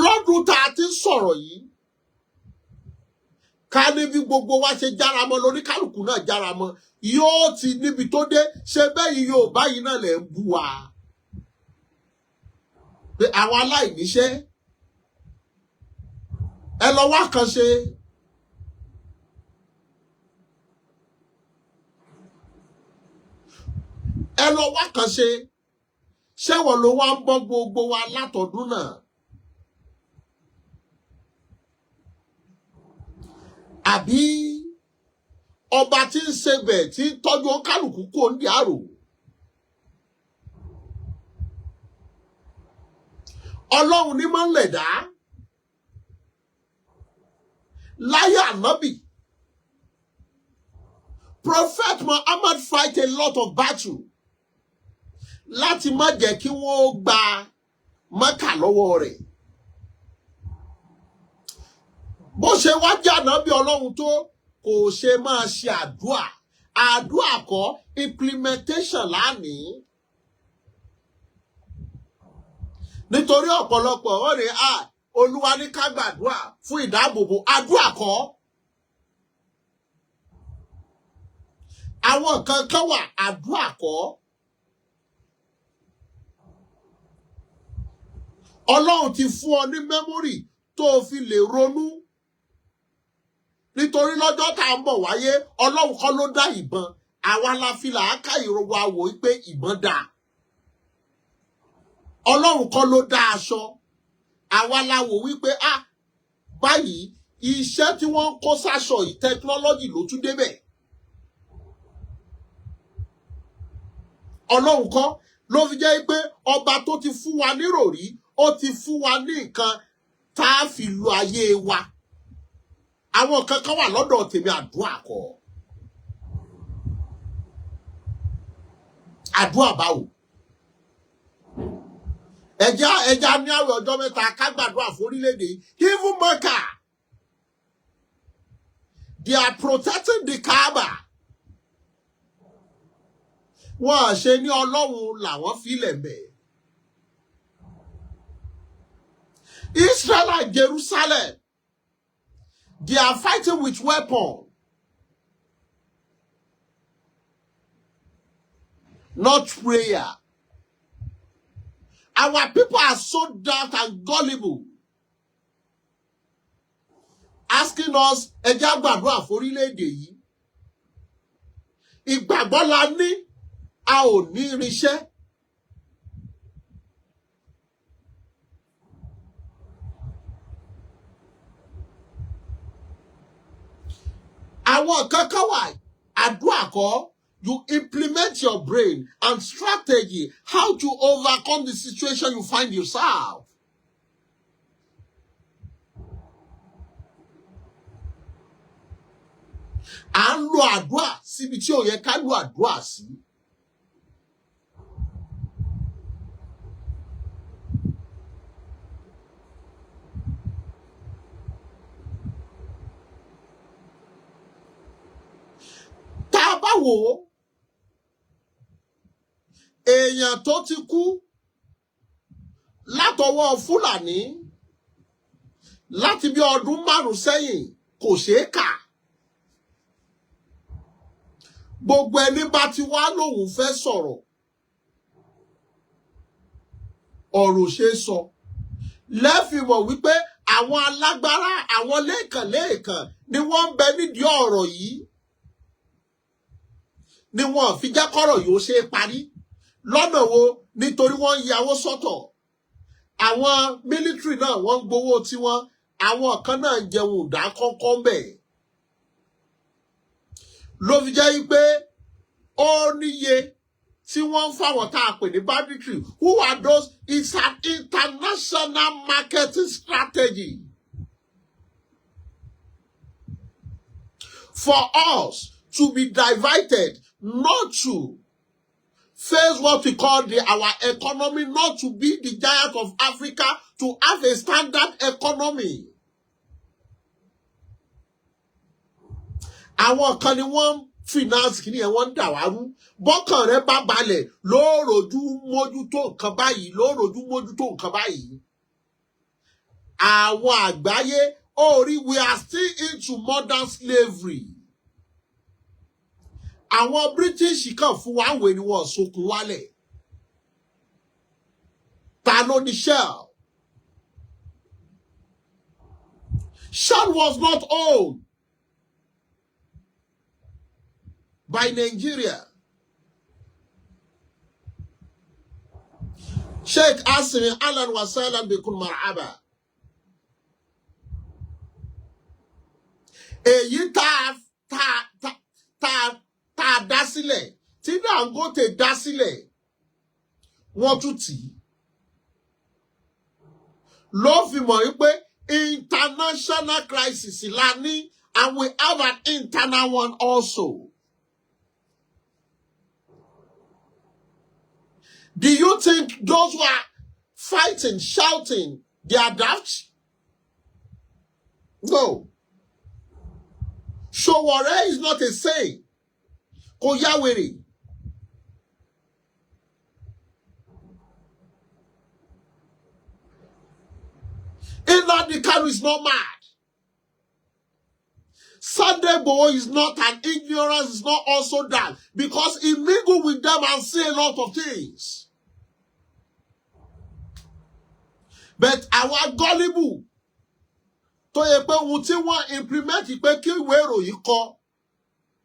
Lọ́dún tá a ti ń sọ̀rọ̀ yìí, ká ní bí gbogbo wa ṣe jára mọ́ lóníkálùkù náà jára mọ́, yóò ti níbi tó dé. Ṣe bẹ́ẹ̀ yóò báyìí náà lẹ̀ ń bú wa pé àwọn aláìníṣẹ́, ẹ lọ wá kan ṣe. Ẹ lọ wá kan ṣe. Ṣé wọ́n ló wá ń bọ́ gbogbo wa látọ̀dún náà? Àbí ọba tí ń ṣe bẹ̀, tí ń tọ́jú kálukú kò ń di àrò? Ọlọ́run ní máa ń lẹ̀ dá. Láyé ànábì, Prophet Muhammad fight a lot of battle láti má jẹ́ kí wọ́n gba Mẹ́kà lọ́wọ́ rẹ̀. Bó ṣe wá jẹ́ ànábì Ọlọ́run tó, kò ṣe máa ṣe àdúà. Àdúà kọ́, implementation lánìí. Nítorí ọ̀pọ̀lọpọ̀ ó ní à Olúwa ní ká gbàdúà fún ìdáàbòbò. Àdúà kọ́. Àwọn nǹkan kan wà, àdúà kọ́. Ọlọ́run ti fún ọ ní memory tó o fi lè ronú, nítorí lọ́jọ́ tá à ń bọ̀ wáyé, Ọlọ́run kọ́ ló dá ìbọn. Àwa la fi làákàyè wa wò ó pé ìbọn dáa. Ọlọ́run kọ́ ló dá aṣọ. Àwa la wò wípé, ah, báyìí, iṣẹ́ tí wọ́n ń kó sáṣọ yìí, technology ló tún débẹ̀. Ọlọ́run kọ́. Ló fi jẹ́ pé ọba tó ti fún wa níròrí, ó ti fún wa ní nǹkan tá a fi lo ayé wa. Àwọn nǹkan kan wà lọ́dọ̀ tèmi, àdúrà kọ́. Àdúrà báwo? Ẹja ẹja ní àwẹ̀ ọjọ́ 3 ká gbàdúrà fún orílẹ̀-èdè yìí. Even Mecca, they are protecting the Kaaba. Wọ́n à ṣe ní Ọlọ́run làwọn filẹ̀ mẹ́. Israel and Jerusalem, they are fighting with weapon, not prayer. Our people are so dark and gullible, asking us, ẹ jẹ́ á gbàdúrà forílẹ̀-èdè yìí. Ìgbàgbọ́ la ní, a ò ní irinṣẹ́. Àwọn nǹkan kan wà, àdúrà kọ́. You implement your brain and strategy how to overcome the situation you find yourself. À ń lo àdúrà síbi tí ò yẹ ká lo àdúrà sí. Tá a bá wò ó, èèyàn tó ti kú látọwọ́ Fúlàní láti bí ọdún 5 sẹ́yìn kò ṣeé kà. Gbogbo ẹni bá ti wá lóun fẹ́ sọ̀rọ̀, ọ̀rọ̀ ṣe é sọ. Lẹ́fìmọ̀ wípé àwọn alágbára, àwọn lẹ́ẹ̀kànlẹ́ẹ̀kàn ni wọ́n ń bẹ nídìí ọ̀rọ̀ yìí, ni wọn fi jẹ́ kọ́rọ̀ yìí ó ṣe é parí. Lọ́nà wo? Nítorí wọ́n ń yàwó sọ́tọ̀. Àwọn military náà, wọ́n ń gbowó tiwọn. Àwọn kan náà ń jẹun ìdá kọ́kọ́ ń bẹ̀. Ló fi jẹ́ wípé ó níye tí wọ́n ń fáwọn tá a pè ní banditry. Who are those? It's an international marketing strategy for us to be diverted, not to face what we call our economy, not to be the giant of Africa, to have a standard economy. Àwọn kan ni wọ́n ń finance kìíní yẹn, wọ́n ń dà wá rú. Bọ́kàn rẹ bá balẹ̀, lóòròjú mójútó nǹkan báyìí, lóòròjú mójútó nǹkan báyìí. Àwọn àgbáyé ó rí, we are still into modern slavery. Àwọn British kan fún wa wé ni wọ́n sokun wálẹ̀. Ta ló ní Shell? Shell was not owned by Nigeria. Sheikh Asimi, ahlan wa sahlan bikum, marhaba. Èyí tá a dá sílẹ̀, tí Dangote dá sílẹ̀, wọ́n tún tì í. Ló fi mọ̀ wípé international crisis la ní, and we have an internal one also. Do you think those who are fighting, shouting, they are daft? No. Sowore is not a saying. Kò yá wèrè. Nnamdi Kanu is not mad. Sunday Igboho is not an ignorance, is not also that. Because he mingle with them and say a lot of things. But our gullible tó yẹ pé ohun tí wọ́n implement pé kí ìwé ìròyìn kọ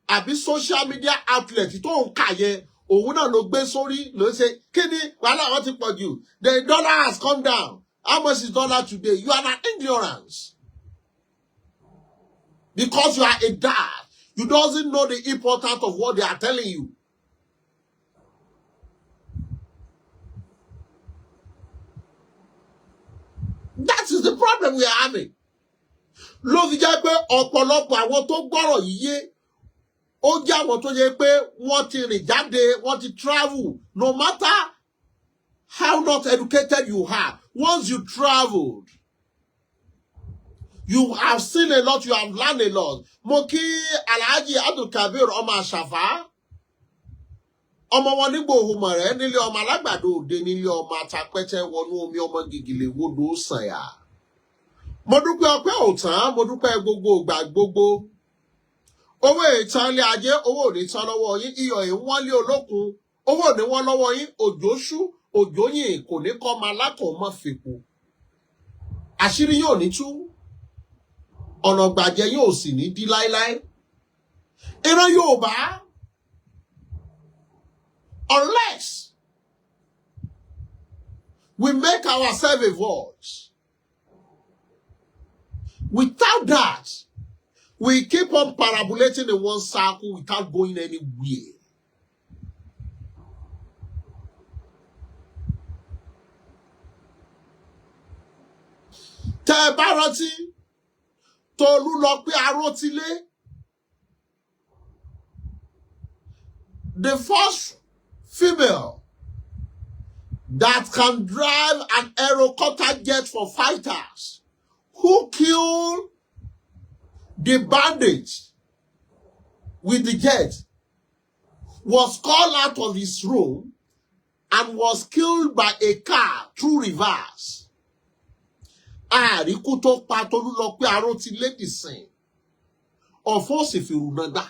àbí social media outlet tó ń kà yẹn. Òun náà ló gbé sórí ló ṣe kí ni wàhálà wọn ti pọ̀ jù. The dollar has come down. How much is dollar today? You are an ignorance because you are a dad. You doesn't know the importance of what they are telling you. That is the problem we are having. Ló fi jẹ́ pé ọ̀pọ̀lọpọ̀ àwọn tó gbọ́rọ̀ yìí yé, ó jẹ́ àwọn tó yẹ pé wọ́n ti rìn jáde, wọ́n ti travel. No matter how not educated you are, once you traveled, you have seen a lot, you have learned a lot. Mo kí Alhaji Abdulkabir ọmọ Àṣàfà, ọmọ wọn nígbò ohun rẹ nílé ọmọ alágbàdo òde, nílé ọmọ atapẹtẹ wọnú omi, ọmọ gìgìlè wodò sànyà. Mo dúpẹ́ ọpẹ́ òtán, mo dúpẹ́ gbogbo ìgbà gbogbo. Owó ìtàn ilé ajé, owó ò ní tán lọ́wọ́ yín. Iyọ̀ ìwọ́n lé olókun, owó ò ní wọ́n lọ́wọ́ yín. Òjò ṣú, òjò yìn, kò ní kọ́ máa lákàn mọ́ fèpò. Àṣírí yóò ní tú, ọ̀nà gbàjẹ́ yóò sì ní dí láéláé. Ìran Yorùbá, unless we make ourselves a voice, without that, we keep on parabolating in one circle without going anywhere. Tẹ́ ẹ bá rántí, Tolúlọpẹ́ Arótilé, the first female that can drive an aerocopter jet for fighters who kill the bandits with the jet, was called out of his room and was killed by a car through reverse. Àríkú tó pa Tolúlọpẹ́ Arótilé dìsìn, ọ̀fọ̀ sì fi rùnà gbà.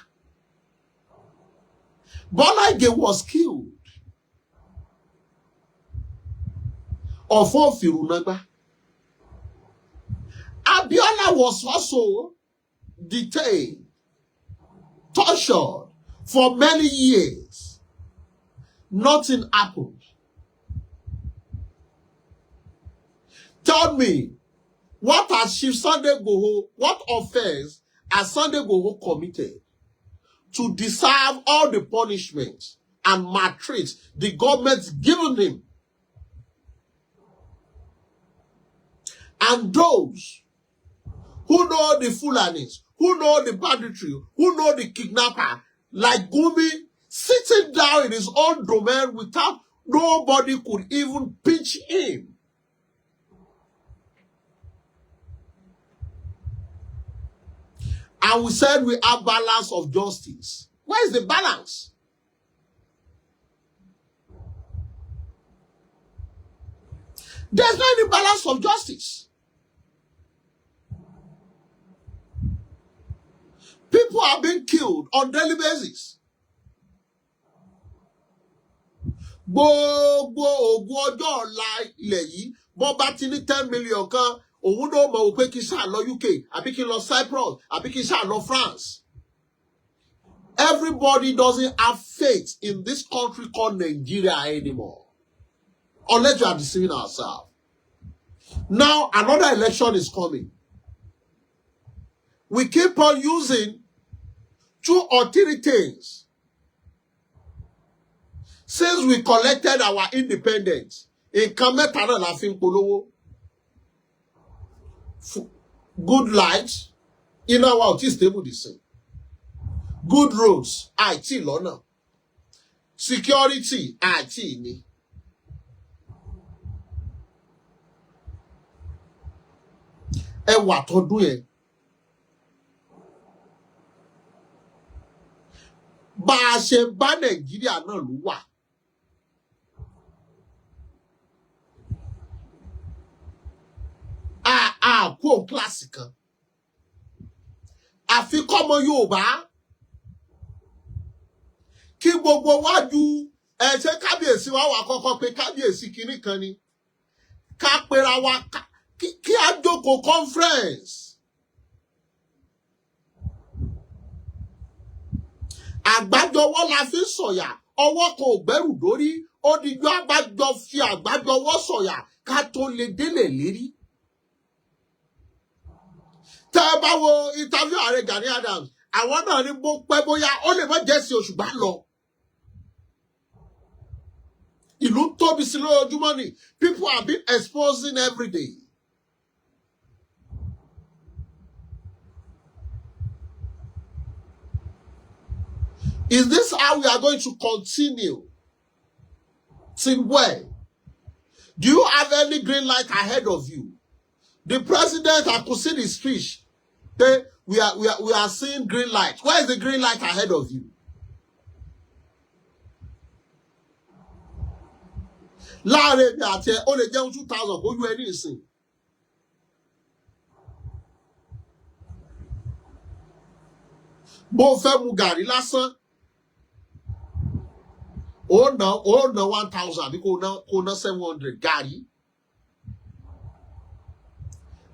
Bọ́lá Ìgè was killed. Ọ̀fọ̀ fìrùnà gbà. Abiola was also detained, tortured for many years. Nothing happened. Tell me, what has Chief Sunday Igboho, what offense has Sunday Igboho committed to deserve all the punishment and maltreat the government given him? And those who know the Fulanis, who know the banditry, who know the kidnapper, like Gumi, sitting down in his own domain without nobody could even pinch him. And we said we have balance of justice. Where is the balance? There's no any balance of justice. People are being killed on daily basis. Gbogbo ògùn ọjọ́ ọ̀la ilẹ̀ yìí, bọ́n bá ti ní 10 million kan, òun náà mọ̀ wò pé kí n ṣáà lọ UK, àbí kí n lọ Cyprus, àbí kí n ṣáà lọ France. Everybody doesn't have faith in this country called Nigeria anymore. Unless you are deceiving ourselves. Now another election is coming. We keep on using two or three things. Since we collected our independence, nǹkan mẹ́ta náà la fi ń polówó. Good light, iná wa ò tí stable the same. Good roads, àìtí lọ́nà. Security, àìtí ní. Ẹwà tọdún yẹn. Bá a ṣe bá Nàìjíríà náà ló wà. A kú òun kíláàsì kan. Àfi kọ́mọ Yorùbá kí gbogbo wájú ẹ ṣe kábíyèsí wa wà kọ́kọ́ pé kábíyèsí kinní kan ni ká pera wa kí á jókòó conference. Àgbájọwọ́ la fi ń sọ̀yà. Ọwọ́ kan ò gbẹ́rù dórí. Ó dijọ́ abájọ fi àgbájọwọ́ sọ̀yà ká tó lè délẹ̀ lérí. Tẹ́ ẹ bá wo interview ààrẹ Gani Adams, àwọn náà ní bó pẹ́ bóyá, ó lè má jẹ́ sí oṣù bá lọ. Ìlú ń tóbi sí lójoojúmọ́ ni. People are being exposing every day. Is this how we are going to continue? Till when? Do you have any green light ahead of you? The president, I could see the speech. Okay, we are seeing green light. Where is the green light ahead of you? Láàrin èmi àti ẹ, ó lè jẹun 2,000 kó yú ẹ ní ìsìn. Bó o fẹ́ mu gàrí lásán, ó ná 1,000 àbí kó ná 700 gàrí.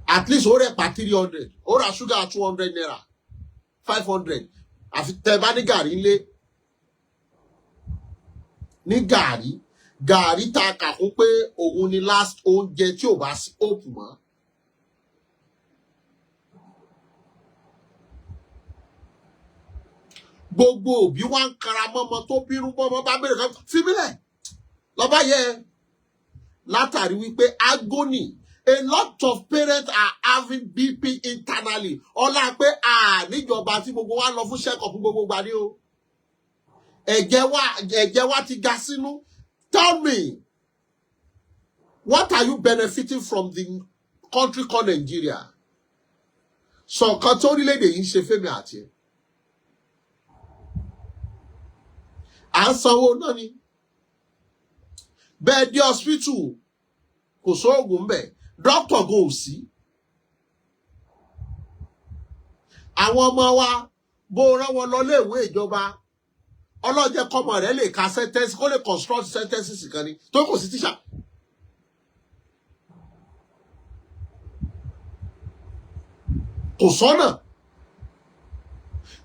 At least ó rẹ̀ pa 300, ó ra ṣúgà ₦200, 500. Àfi tẹ bá ní gàrí ńlé. Ní gàrí, gàrí tá a kà kún pé òun ni last oúnjẹ tí ò bá sí hope mọ́. Gbogbo òbí wa ń kara mọ́mọ́ tó bínú bọ́mọ́ bá bèrè kan fíbílẹ̀ lọ́ba yẹ látàrí wípé agony. A lot of parents are having BP internally, ọlá pé àníjọba tí gbogbo wa lọ fún check up gbogbo gbà ní o. Ẹ̀jẹ̀ wa ti ga sínú. Tell me, what are you benefiting from the country called Nigeria? Sọ nǹkan tó orílẹ̀-èdè yìí ń ṣe fẹ́mi àti ẹ̀. À ń sanwó náà ni. Bẹ́ẹ̀ dé hospital, kò sóògùn ńbẹ̀, doctor gan ò sí. Àwọn ọmọ wa, bó rán wọn lọ léèwé ìjọba, ọlọ́jẹ́ kọ́mọ rẹ̀ lè ka sentence, kó lè construct sentences kan ni tó kò sí tíṣà. Kò sọ́nà.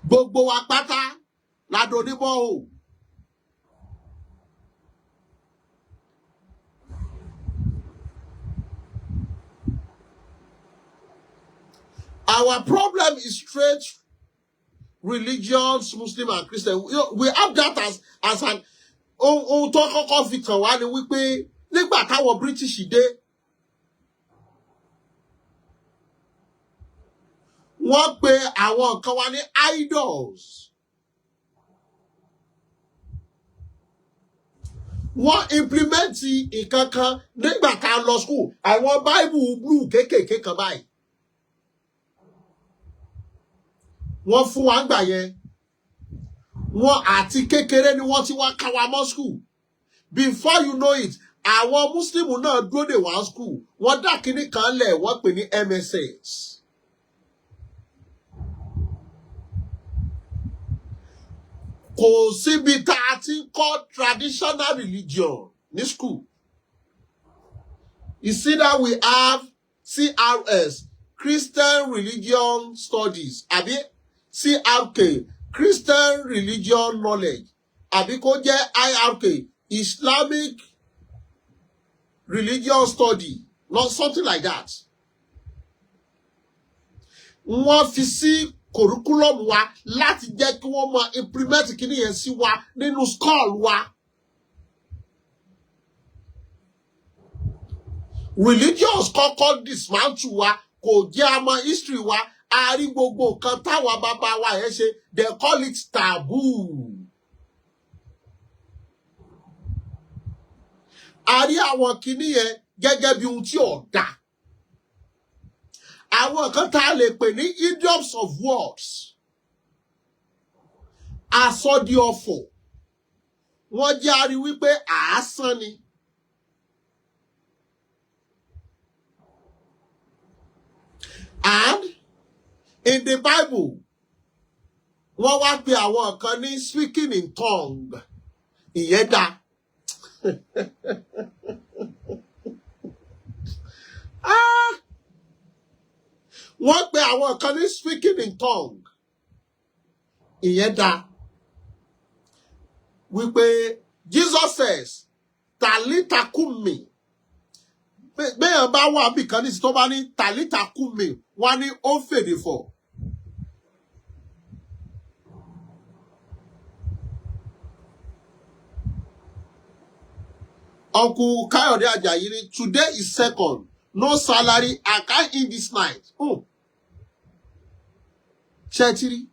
Gbogbo wa pátá ládùn oníbọ̀ o. Our problem is straight religions, Muslim and Christian. We have that as an ohun tó kọ́kọ́ fi kàn wá ni wípé nígbà táwọn British dé, wọ́n pe àwọn nǹkan wa ní idols. Wọ́n implement nǹkan kan nígbà tá a lọ school, àwọn Bible blue kéékèèké kan báyìí. Wọ́n fún wa gbà yẹn. Wọ́n àti kékeré ni wọ́n ti wá ká wa mọ́ school. Before you know it, àwọn Muslim náà dúró dè wá school. Wọ́n dá kinní kan lẹ̀, wọ́n pè ní MSS. Kò síbi tá a ti ń kọ́ traditional religion ní school. You see that we have CRS, Christian Religion Studies, àbí CRK, Christian Religion Knowledge, àbí kó jẹ́ IRK, Islamic Religion Study, not something like that. Wọ́n fi sí curriculum wa láti jẹ́ kí wọ́n máa implement kíní yẹn sí wa nínú skull wa. Religions kọ́kọ́ dismantle wa, kò jẹ́ àmọ́ history wa. A rí gbogbo nǹkan táwa bàbá wa yẹn ṣe, they call it taboo. A rí àwọn kinní yẹn gẹ́gẹ́ bí ohun tí ò dáa. Àwọn kan tá a lè pè ní idioms of words. Asọ́di ọ̀fọ̀. Wọ́n jẹ́ a rí wípé àásán ni. And in the Bible, wọ́n wá pe àwọn kan ní speaking in tongue. Ìyẹn dáa. Ah! Wọ́n pe àwọn kan ní speaking in tongue. Ìyẹn dáa. Wípé Jesus says, "Tàlítà kúmi." Béèyàn bá wà bí kan nísìsiyìí tó bá ní "Tàlítà kúmi", wọ́n á ní ó fèdè fọ̀. Uncle Kayode Ajayi ní, "Today is second, no salary, I can't eat this night." Oh. Ṣé ẹ ti rí?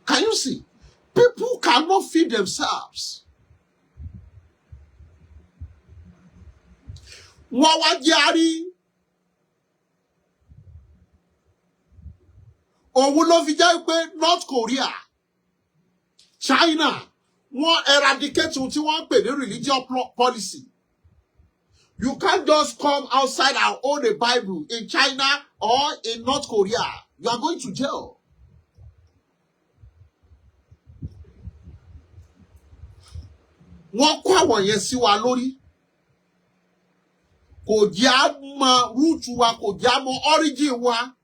Can you see? People cannot feed themselves. Wọ́n wá jẹ́ àrí. Òun ló fi jẹ́ pé North Korea, China, wọ́n eradicate ohun tí wọ́n ń pè ní religious policy. You can't just come outside and own a Bible in China or in North Korea. You are going to jail. Wọ́n kó àwọn yẹn sí wa lórí. Kò jẹ́ á mọ root wa, kò jẹ́ á mọ origin wa.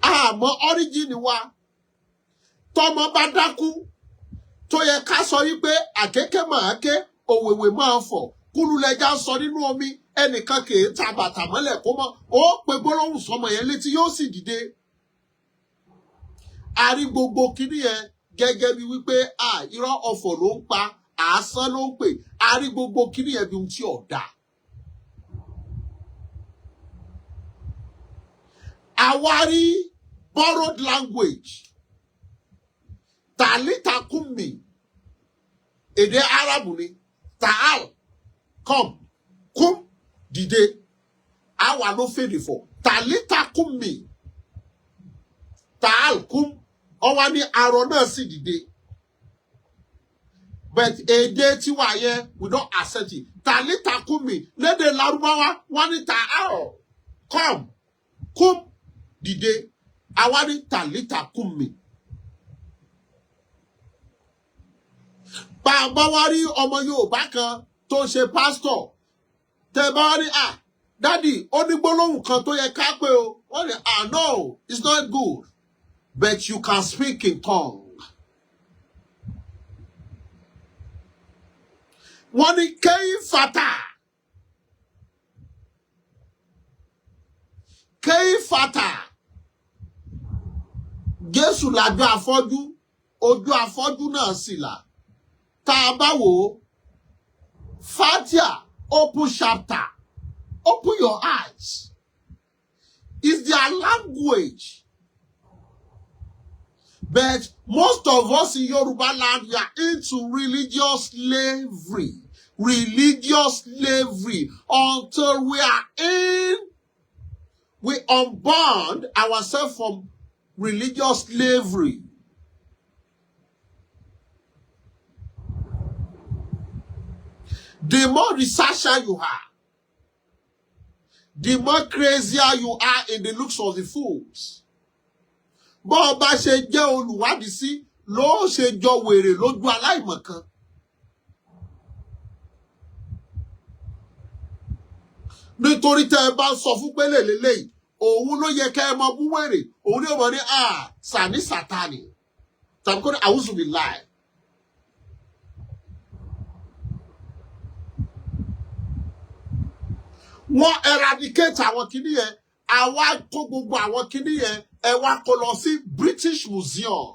Àmọ́ origin wa. Tọmọ bá dákú tó yẹ ká sọ wípé àkékè máa ké, òwèwè máa fọ̀, kúlúlẹjà ń sọ nínú omi, ẹnìkan kì í ta bàtà mọ́lẹ̀ kó mọ́ ó pe gbólóhùn sọmọ yẹn létí, yóò sì dìde. A rí gbogbo kinní yẹn gẹ́gẹ́ bí wípé à irọ́, ọ̀fọ̀ ló ń pa, àásán ló ń pè. A rí gbogbo kinní yẹn bí ohun tí ò dáa. Àwa rí borrowed language, tàlítà kùmì, èdè Arabu ni ta'al, come, kum, dìde. Àwa ló fèdè fọ̀ tàlítà kùmì, ta'al kum, ọwá ní arọ náà sì dìde. But èdè tiwa yẹn, we don't accept it. Tàlítà kùmì lédè Lárúbáwá, wọ́n ní ta'al, come, kum, dìde. Àwa ní tàlítà kùmì. Bá a bá wá rí ọmọ Yorùbá kan tó ń ṣe pásítọ̀, tẹ bá wá rí, "À, daddy, ó ní gbólóhùn kan tó yẹ ká pé o," wọ́n ní, "Ah, no, it's not good, but you can speak in tongue." Wọ́n ní kéyí fata, kéyí fata. Jésù lajú afọ́jú, ojú afọ́jú náà sì là. Tá a bá wò ó, fatia, open chapter, open your eyes, is their language. But most of us in Yoruba land, we are into religious slavery, religious slavery, until we unbond ourselves from religious slavery. The more researcher you are, the more crazier you are in the looks of the fools. Bọ́ ọ bá ṣe jẹ́ olùwádìí sí ló ṣe jọ wèrè lójú aláìmọ̀kan. Nítorí tẹ́ ẹ bá ń sọ fún pélé lélẹ́yìí, òun ló yẹ kẹ́ ẹ mọ bú wèrè, òun ní ọmọ ní à sàní sàtánì tàbí kó ní àwùsùnmí láì. Wọ́n eradicate àwọn kinní yẹn. Àwa kó gbogbo àwọn kinní yẹn, ẹ wá kó lọ sí British Museum.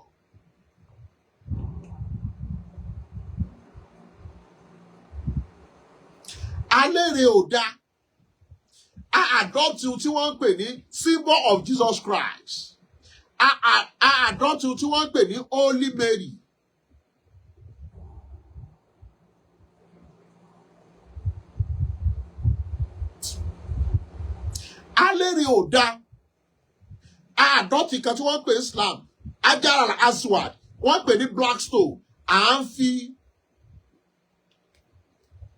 Alére ò dáa, a adopt ohun tí wọ́n ń pè ní symbol of Jesus Christ, a adopt ohun tí wọ́n ń pè ní Holy Mary. Alére ò dáa, a adopt kan tí wọ́n ń pè ní Islam, Hajar al-Aswad, wọ́n ń pè ní black stone. À ń fi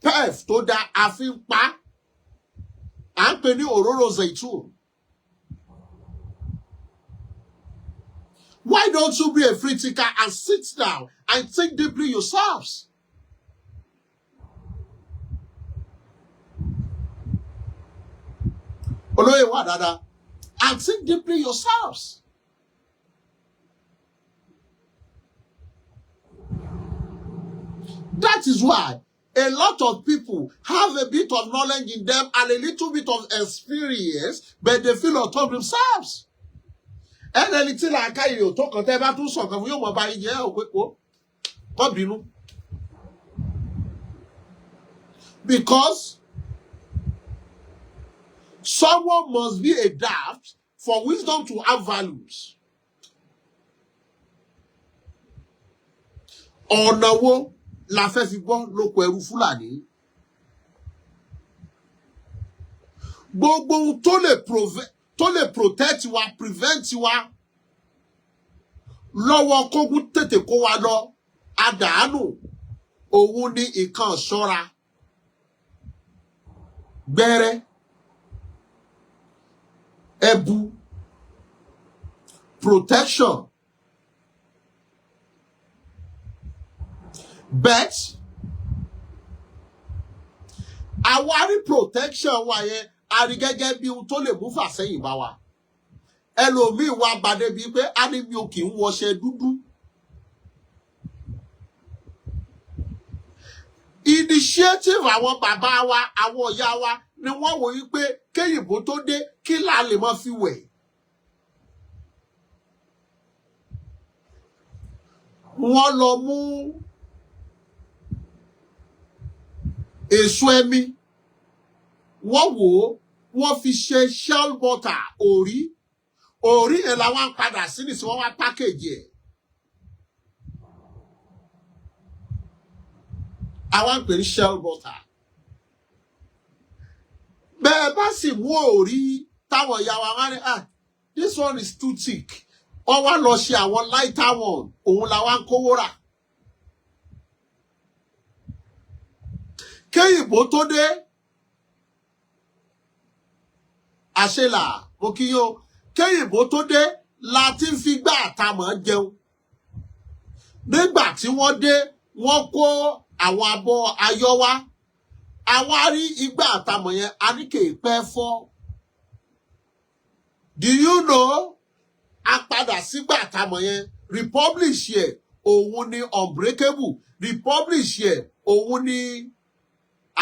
pef tó dáa, a fi ń pa, à ń pè ní òróró zaitun. Why don't you be a free thinker and sit down and think deeply yourselves? Olóyè wà dáadáa, and think deeply yourselves. That is why a lot of people have a bit of knowledge in them and a little bit of experience, but they feel on top themselves. Ẹni tí làákàyè ò tó kàn, tẹ́ bá tún sọ̀kan fún, yóò mọ̀ bá yín jẹ́ òpé kó kọ́ bínú. Because someone must be a daft for wisdom to have values. Ọ̀nà wo la fẹ́ fi bọ́ lóko ẹrú Fúlàní? Gbogbo ohun tó lè protect wa, prevent wa lọ́wọ́ kógun tètè kó wa lọ àdánù, òun ni nǹkan ṣọ́ra, gbẹ́rẹ́, ẹbu, protection. But àwa rí protection wa yẹn, a rí gẹ́gẹ́ bí ohun tó lè mú fàsẹ́yìn bá wa. Ẹlòmíì wá bá débi pé a ní mi ò kì í wọṣẹ dúdú. Initiative àwọn bàbá wa, àwọn ìyá wa ni wọ́n wò yí pé kéyìnbó tó dé, kí là lè mọ́ fi wẹ̀. Wọ́n lọ mú èso ẹmi, wọ́n wò ó, wọ́n fi ṣe shell butter, òrí. Òrí yẹn làwọn ń padà sí nísìnyí, wọ́n wá package ẹ̀. Àwa ń pè ní shell butter. Bẹ́ẹ̀ bá sì mú òrí táwọn ìyá wa wá ní, "Ah, this one is too thick." Wọ́n wá lọ ṣe àwọn lighter one, òun làwa ń kówó rà. Kéyìnbó tó dé, àṣelà mo kí yín o. Kéyìnbó tó dé la ti ń fi gbá àtàmọ̀ jẹun. Nígbà tí wọ́n dé, wọ́n kó àwọn abọ́ ayọ́ wá. Àwa rí igbá àtàmọ̀ yẹn, a ní kè é pẹ́ fọ́. Do you know, a padà sígbà àtàmọ̀ yẹn, republish yẹ, òun ni unbreakable, republish yẹ, òun ni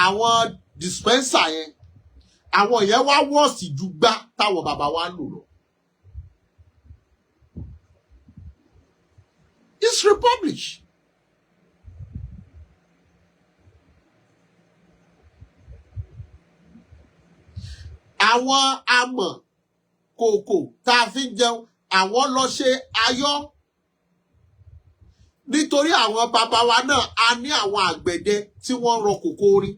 àwọn dispenser yẹn. Àwọn yẹn wá wọ́ọ̀sì ju gbá táwọn bàbá wa ń lò lọ. It's republic. Àwọn amọ̀ kòkò tá a fi ń jẹun, àwọn lọ ṣe ayọ́, nítorí àwọn bàbá wa náà, a ní àwọn àgbẹ̀dẹ tí wọ́n ń rọ kòkó orin.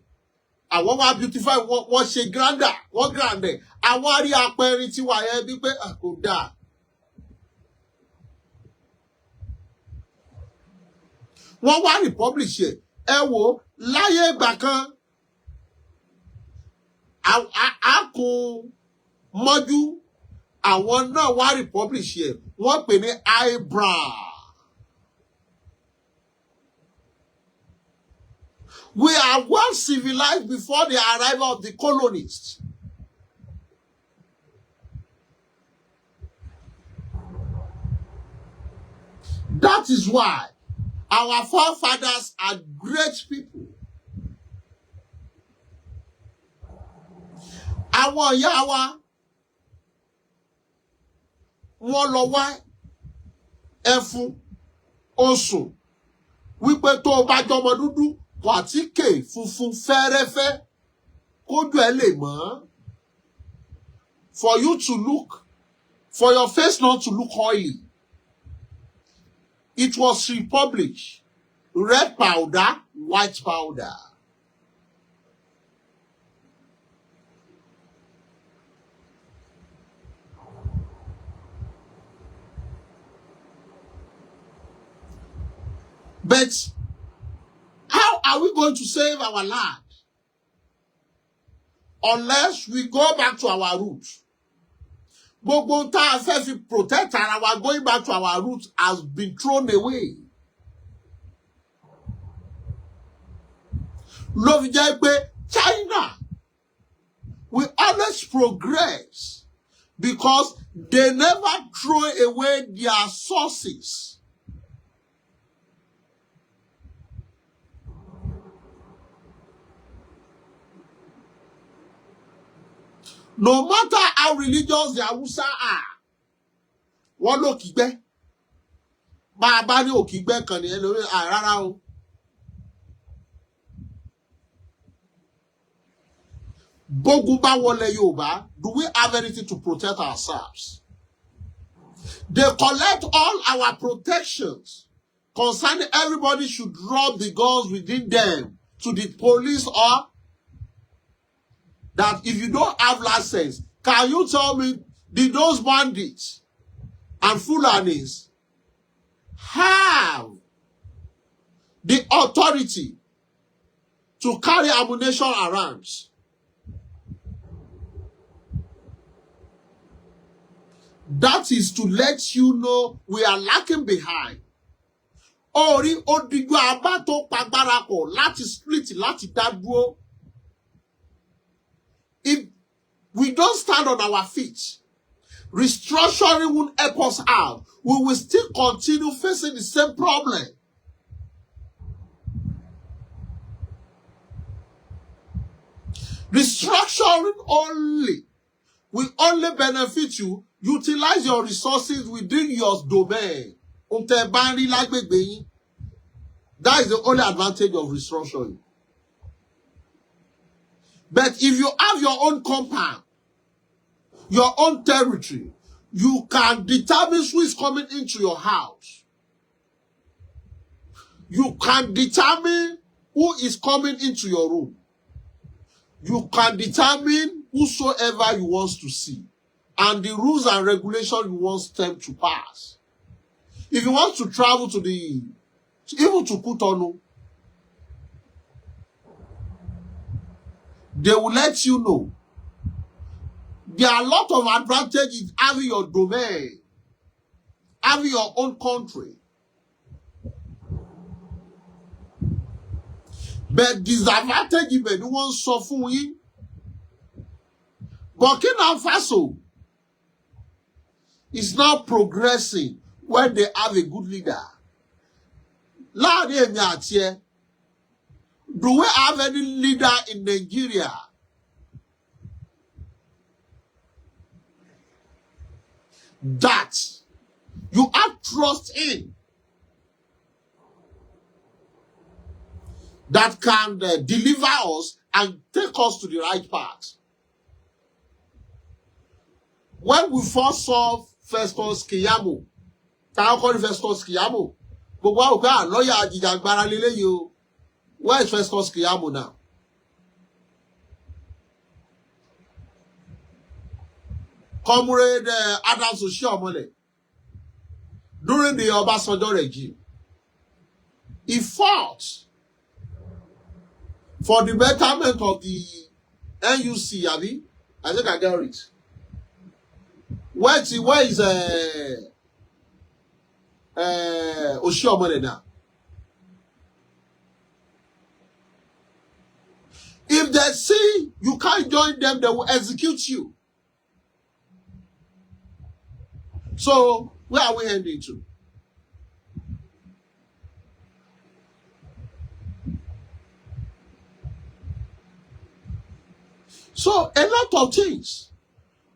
Àwọn wá beautify, wọ́n ṣe grinder, wọ́n grind ẹ̀. Àwọn á rí apẹrin tiwa yẹn bí pé, "Ah, kò dáa." Wọ́n wá republish ẹ̀. Ẹ wò ó, láyé ìgbà kan, a kun mọ́jú, àwọn náà wá republish ẹ̀, wọ́n pè ní eyebrow. We are well civilized before the arrival of the colonists. That is why our forefathers are great people. Àwọn ìyá wa, wọ́n lọ wá ẹfun osùn, wípé tó o bá jọmọ dúdú, kọ àtíkè funfun fẹ́rẹ́fẹ́ kójú ẹ lè mọ́. For you to look, for your face not to look oily. It was republished. Red powder, white powder. But how are we going to save our land unless we go back to our roots? Gbogbo ohun tá a fẹ́ fi protect ara wa, going back to our roots, has been thrown away. Ló fi jẹ́ pé China will always always progress because they never throw away their sources. No matter how religious the Hausa are, wọ́n lókìgbẹ́. Bá a bá ní òkìgbẹ́ kan nìyẹn lórí rárá o. Bógun bá wọlé Yorùbá, do we have anything to protect ourselves? They collect all our protections concerning everybody should drop the guns within them to the police, or that if you don't have license, can you tell me, did those bandits and Fulanis have the authority to carry ammunition around? That is to let you know we are lacking behind. Orí odijú abá tó pagbára pọ̀ láti split, láti dá dúró. If we don't stand on our feet, restructuring won't help us out. We will still continue facing the same problem. Restructuring only will only benefit you. Utilize your resources within your domain. Ohun tẹ́ ẹ bá ń rí lágbègbè yín. That is the only advantage of restructuring. But if you have your own compound, your own territory, you can determine who is coming into your house. You can determine who is coming into your room. You can determine whosoever you want to see and the rules and regulations you want them to pass. If you want to travel to the even to Cotonou, they will let you know. There are a lot of advantages in having your domain, having your own country. But disadvantage ibẹ̀ ni wọ́n ń sọ fún yín. Burkina Faso is now progressing when they have a good leader. Láàrin èmi àti ẹ, do we have any leader in Nigeria that you have trust in, that can deliver us and take us to the right path? When we first saw Festus Keyamo, táwọn kọ́ ní Festus Keyamo, gbogbo àwọn òpé àlọ́yà àjìjàgbara lélẹ́yìí o. Where is Festus Keyamo now? Comrade Adams Oshiomhole, during the Obasanjo regime, he fought for the betterment of the NUC, abi? I think I get it. Where is Oshiomhole now? If they see you can't join them, they will execute you. So, where are we heading to? So, a lot of things,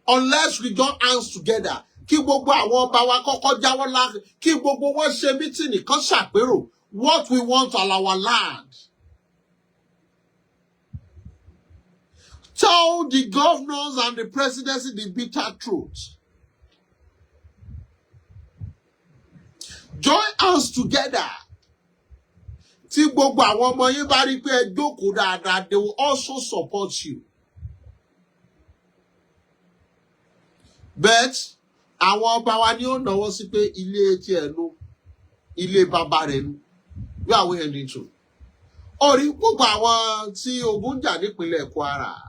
unless we join hands together, kí gbogbo àwọn ọba wa kọ́kọ́ jáwọ́ lá, kí gbogbo wọn ṣe meeting kan, ṣàpérò what we want on our land. Tell the governors and the presidency the bitter truth. Join hands together. Tí gbogbo àwọn ọmọ yín bá rí pé ẹ jókòó dáadáa, they will also support you. But àwọn ọba wa ni ó náwó sí pé ilé tí ẹ nu, ilé bàbá rẹ̀ nu. Where are we heading to? Orí gbogbo àwọn tí ogun jà nípínlẹ̀ Kwara.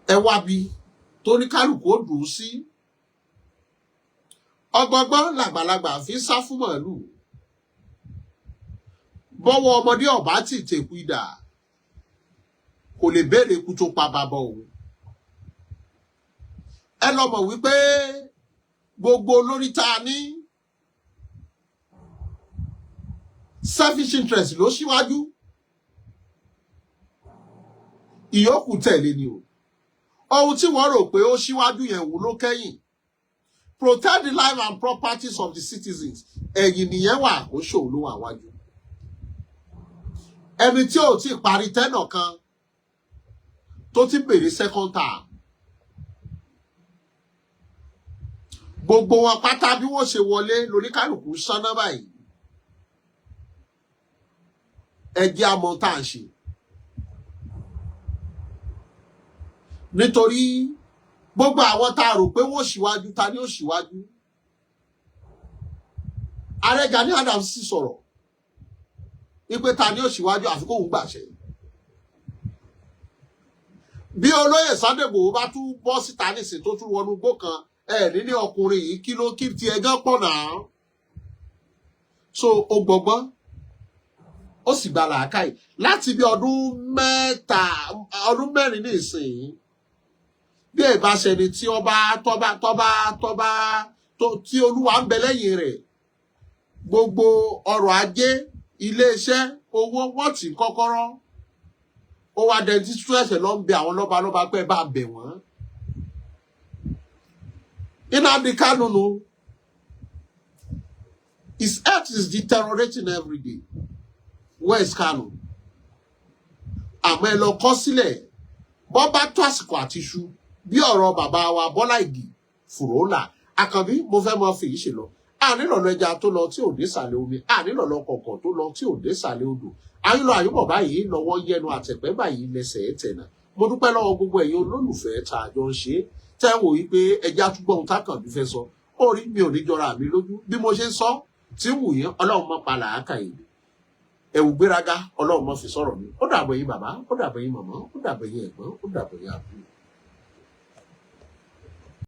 Ẹ wá bí tóníkálùkù ó dùn ún sí. Ọgbọgbọ́n làgbàlagbà fi ń sá fún màálù. Bọ́wọ́ ọmọdé ọ̀bá tì tèkú idà. Kò lè béèrè ikú tó pa bàbá òun. Ẹ lọ mọ̀ wípé gbogbo olórí tá a ní, selfish interest ló síwájú, ìyókù tẹ̀lé ni o. Ohun tí wọ́n rò pé ó síwájú yẹn wò ló kẹ́yìn. Protect the life and properties of the citizens, ẹ̀yìn nìyẹn wà, ó ṣòwò ló wà wájú. Ẹni tí ò tí ì parí tenure kan tó ti bèrè second term, gbogbo wọn pátá, bí wọ́n ṣe wọlé lóníkálùkù sáná báyìí. Ẹ jẹ́ àmọ́ tá à ń ṣe, nítorí gbogbo àwọn tá a rò pé wọ́n ṣíwájú, ta ni ó ṣíwájú? Ààrẹ Gani Adams sì sọ̀rọ̀ wípé ta ni ó ṣíwájú àfi kóun gbàṣẹ. Bí olóyè Sunday Igboho bá tún bọ́ síta nísìn tó tún wọnú igbó kan, ẹ níní ọkùnrin yìí, kí ló kí tiẹ̀ gán pọ̀ náà? So ó gbọgbọ́n, ó sì gba làákàyè láti bí ọdún 3, ọdún 4 ní ìsìn. Bí ẹ bá ṣẹni tí ọba tọba tọba tọba tí Olúwa ń bẹ lẹ́yìn rẹ̀, gbogbo ọrọ̀ ajé, iléeṣẹ́, owó, wọ́n ti kọ́kọ́rọ́. Ó wá dẹni tí tún ẹsẹ̀ lọ ń bẹ àwọn lọ́balọ́ba pé ẹ bá bẹ̀ wọ́n. Nnamdi Kanu nu, his health is deteriorating every day. Where is Kanu? Àmọ́ ẹ lọ kọ sílẹ̀, bọ́ bá tó àsìkò àti iṣu bí ọ̀rọ̀ bàbá wa Bọ́lá Ìgè Fùrọ́là Àkànbí, mo fẹ́ mọ fèyí ṣe lọ. Ànílọ̀lọ́ ẹja tó lọ tí ò dé sàlẹ̀ omi, ànílọ̀lọ́ kọ̀ọ̀kan tó lọ tí ò dé sàlẹ̀ odò. Àyìnlọ àyùbọ̀ báyìí lọ́wọ́ yẹnu àtẹ̀pẹ́ báyìí lẹ́sẹ̀ tẹ̀nà. Mo dúpẹ́ lọ́wọ́ gbogbo ẹ̀yin olólùfẹ́ tá a jọ ń ṣe, tẹ́ wò wí pé ẹja túbọ̀ ohun tákànbí fẹ́ sọ. Ó rí mi ò ní jọra mi lójú bí mo ṣe ń sọ tí wù yín. Ọlọ́run mọ́ pa làákà yìí, ẹ̀wù gbéraga, Ọlọ́run mọ́ fi sọ̀rọ̀ mi. Ó dàbọ̀ yín bàbá, ó dàbọ̀ yín màmá, ó dàbọ̀ yín ẹ̀gbọ́n, ó dàbọ̀ yín àbúrò.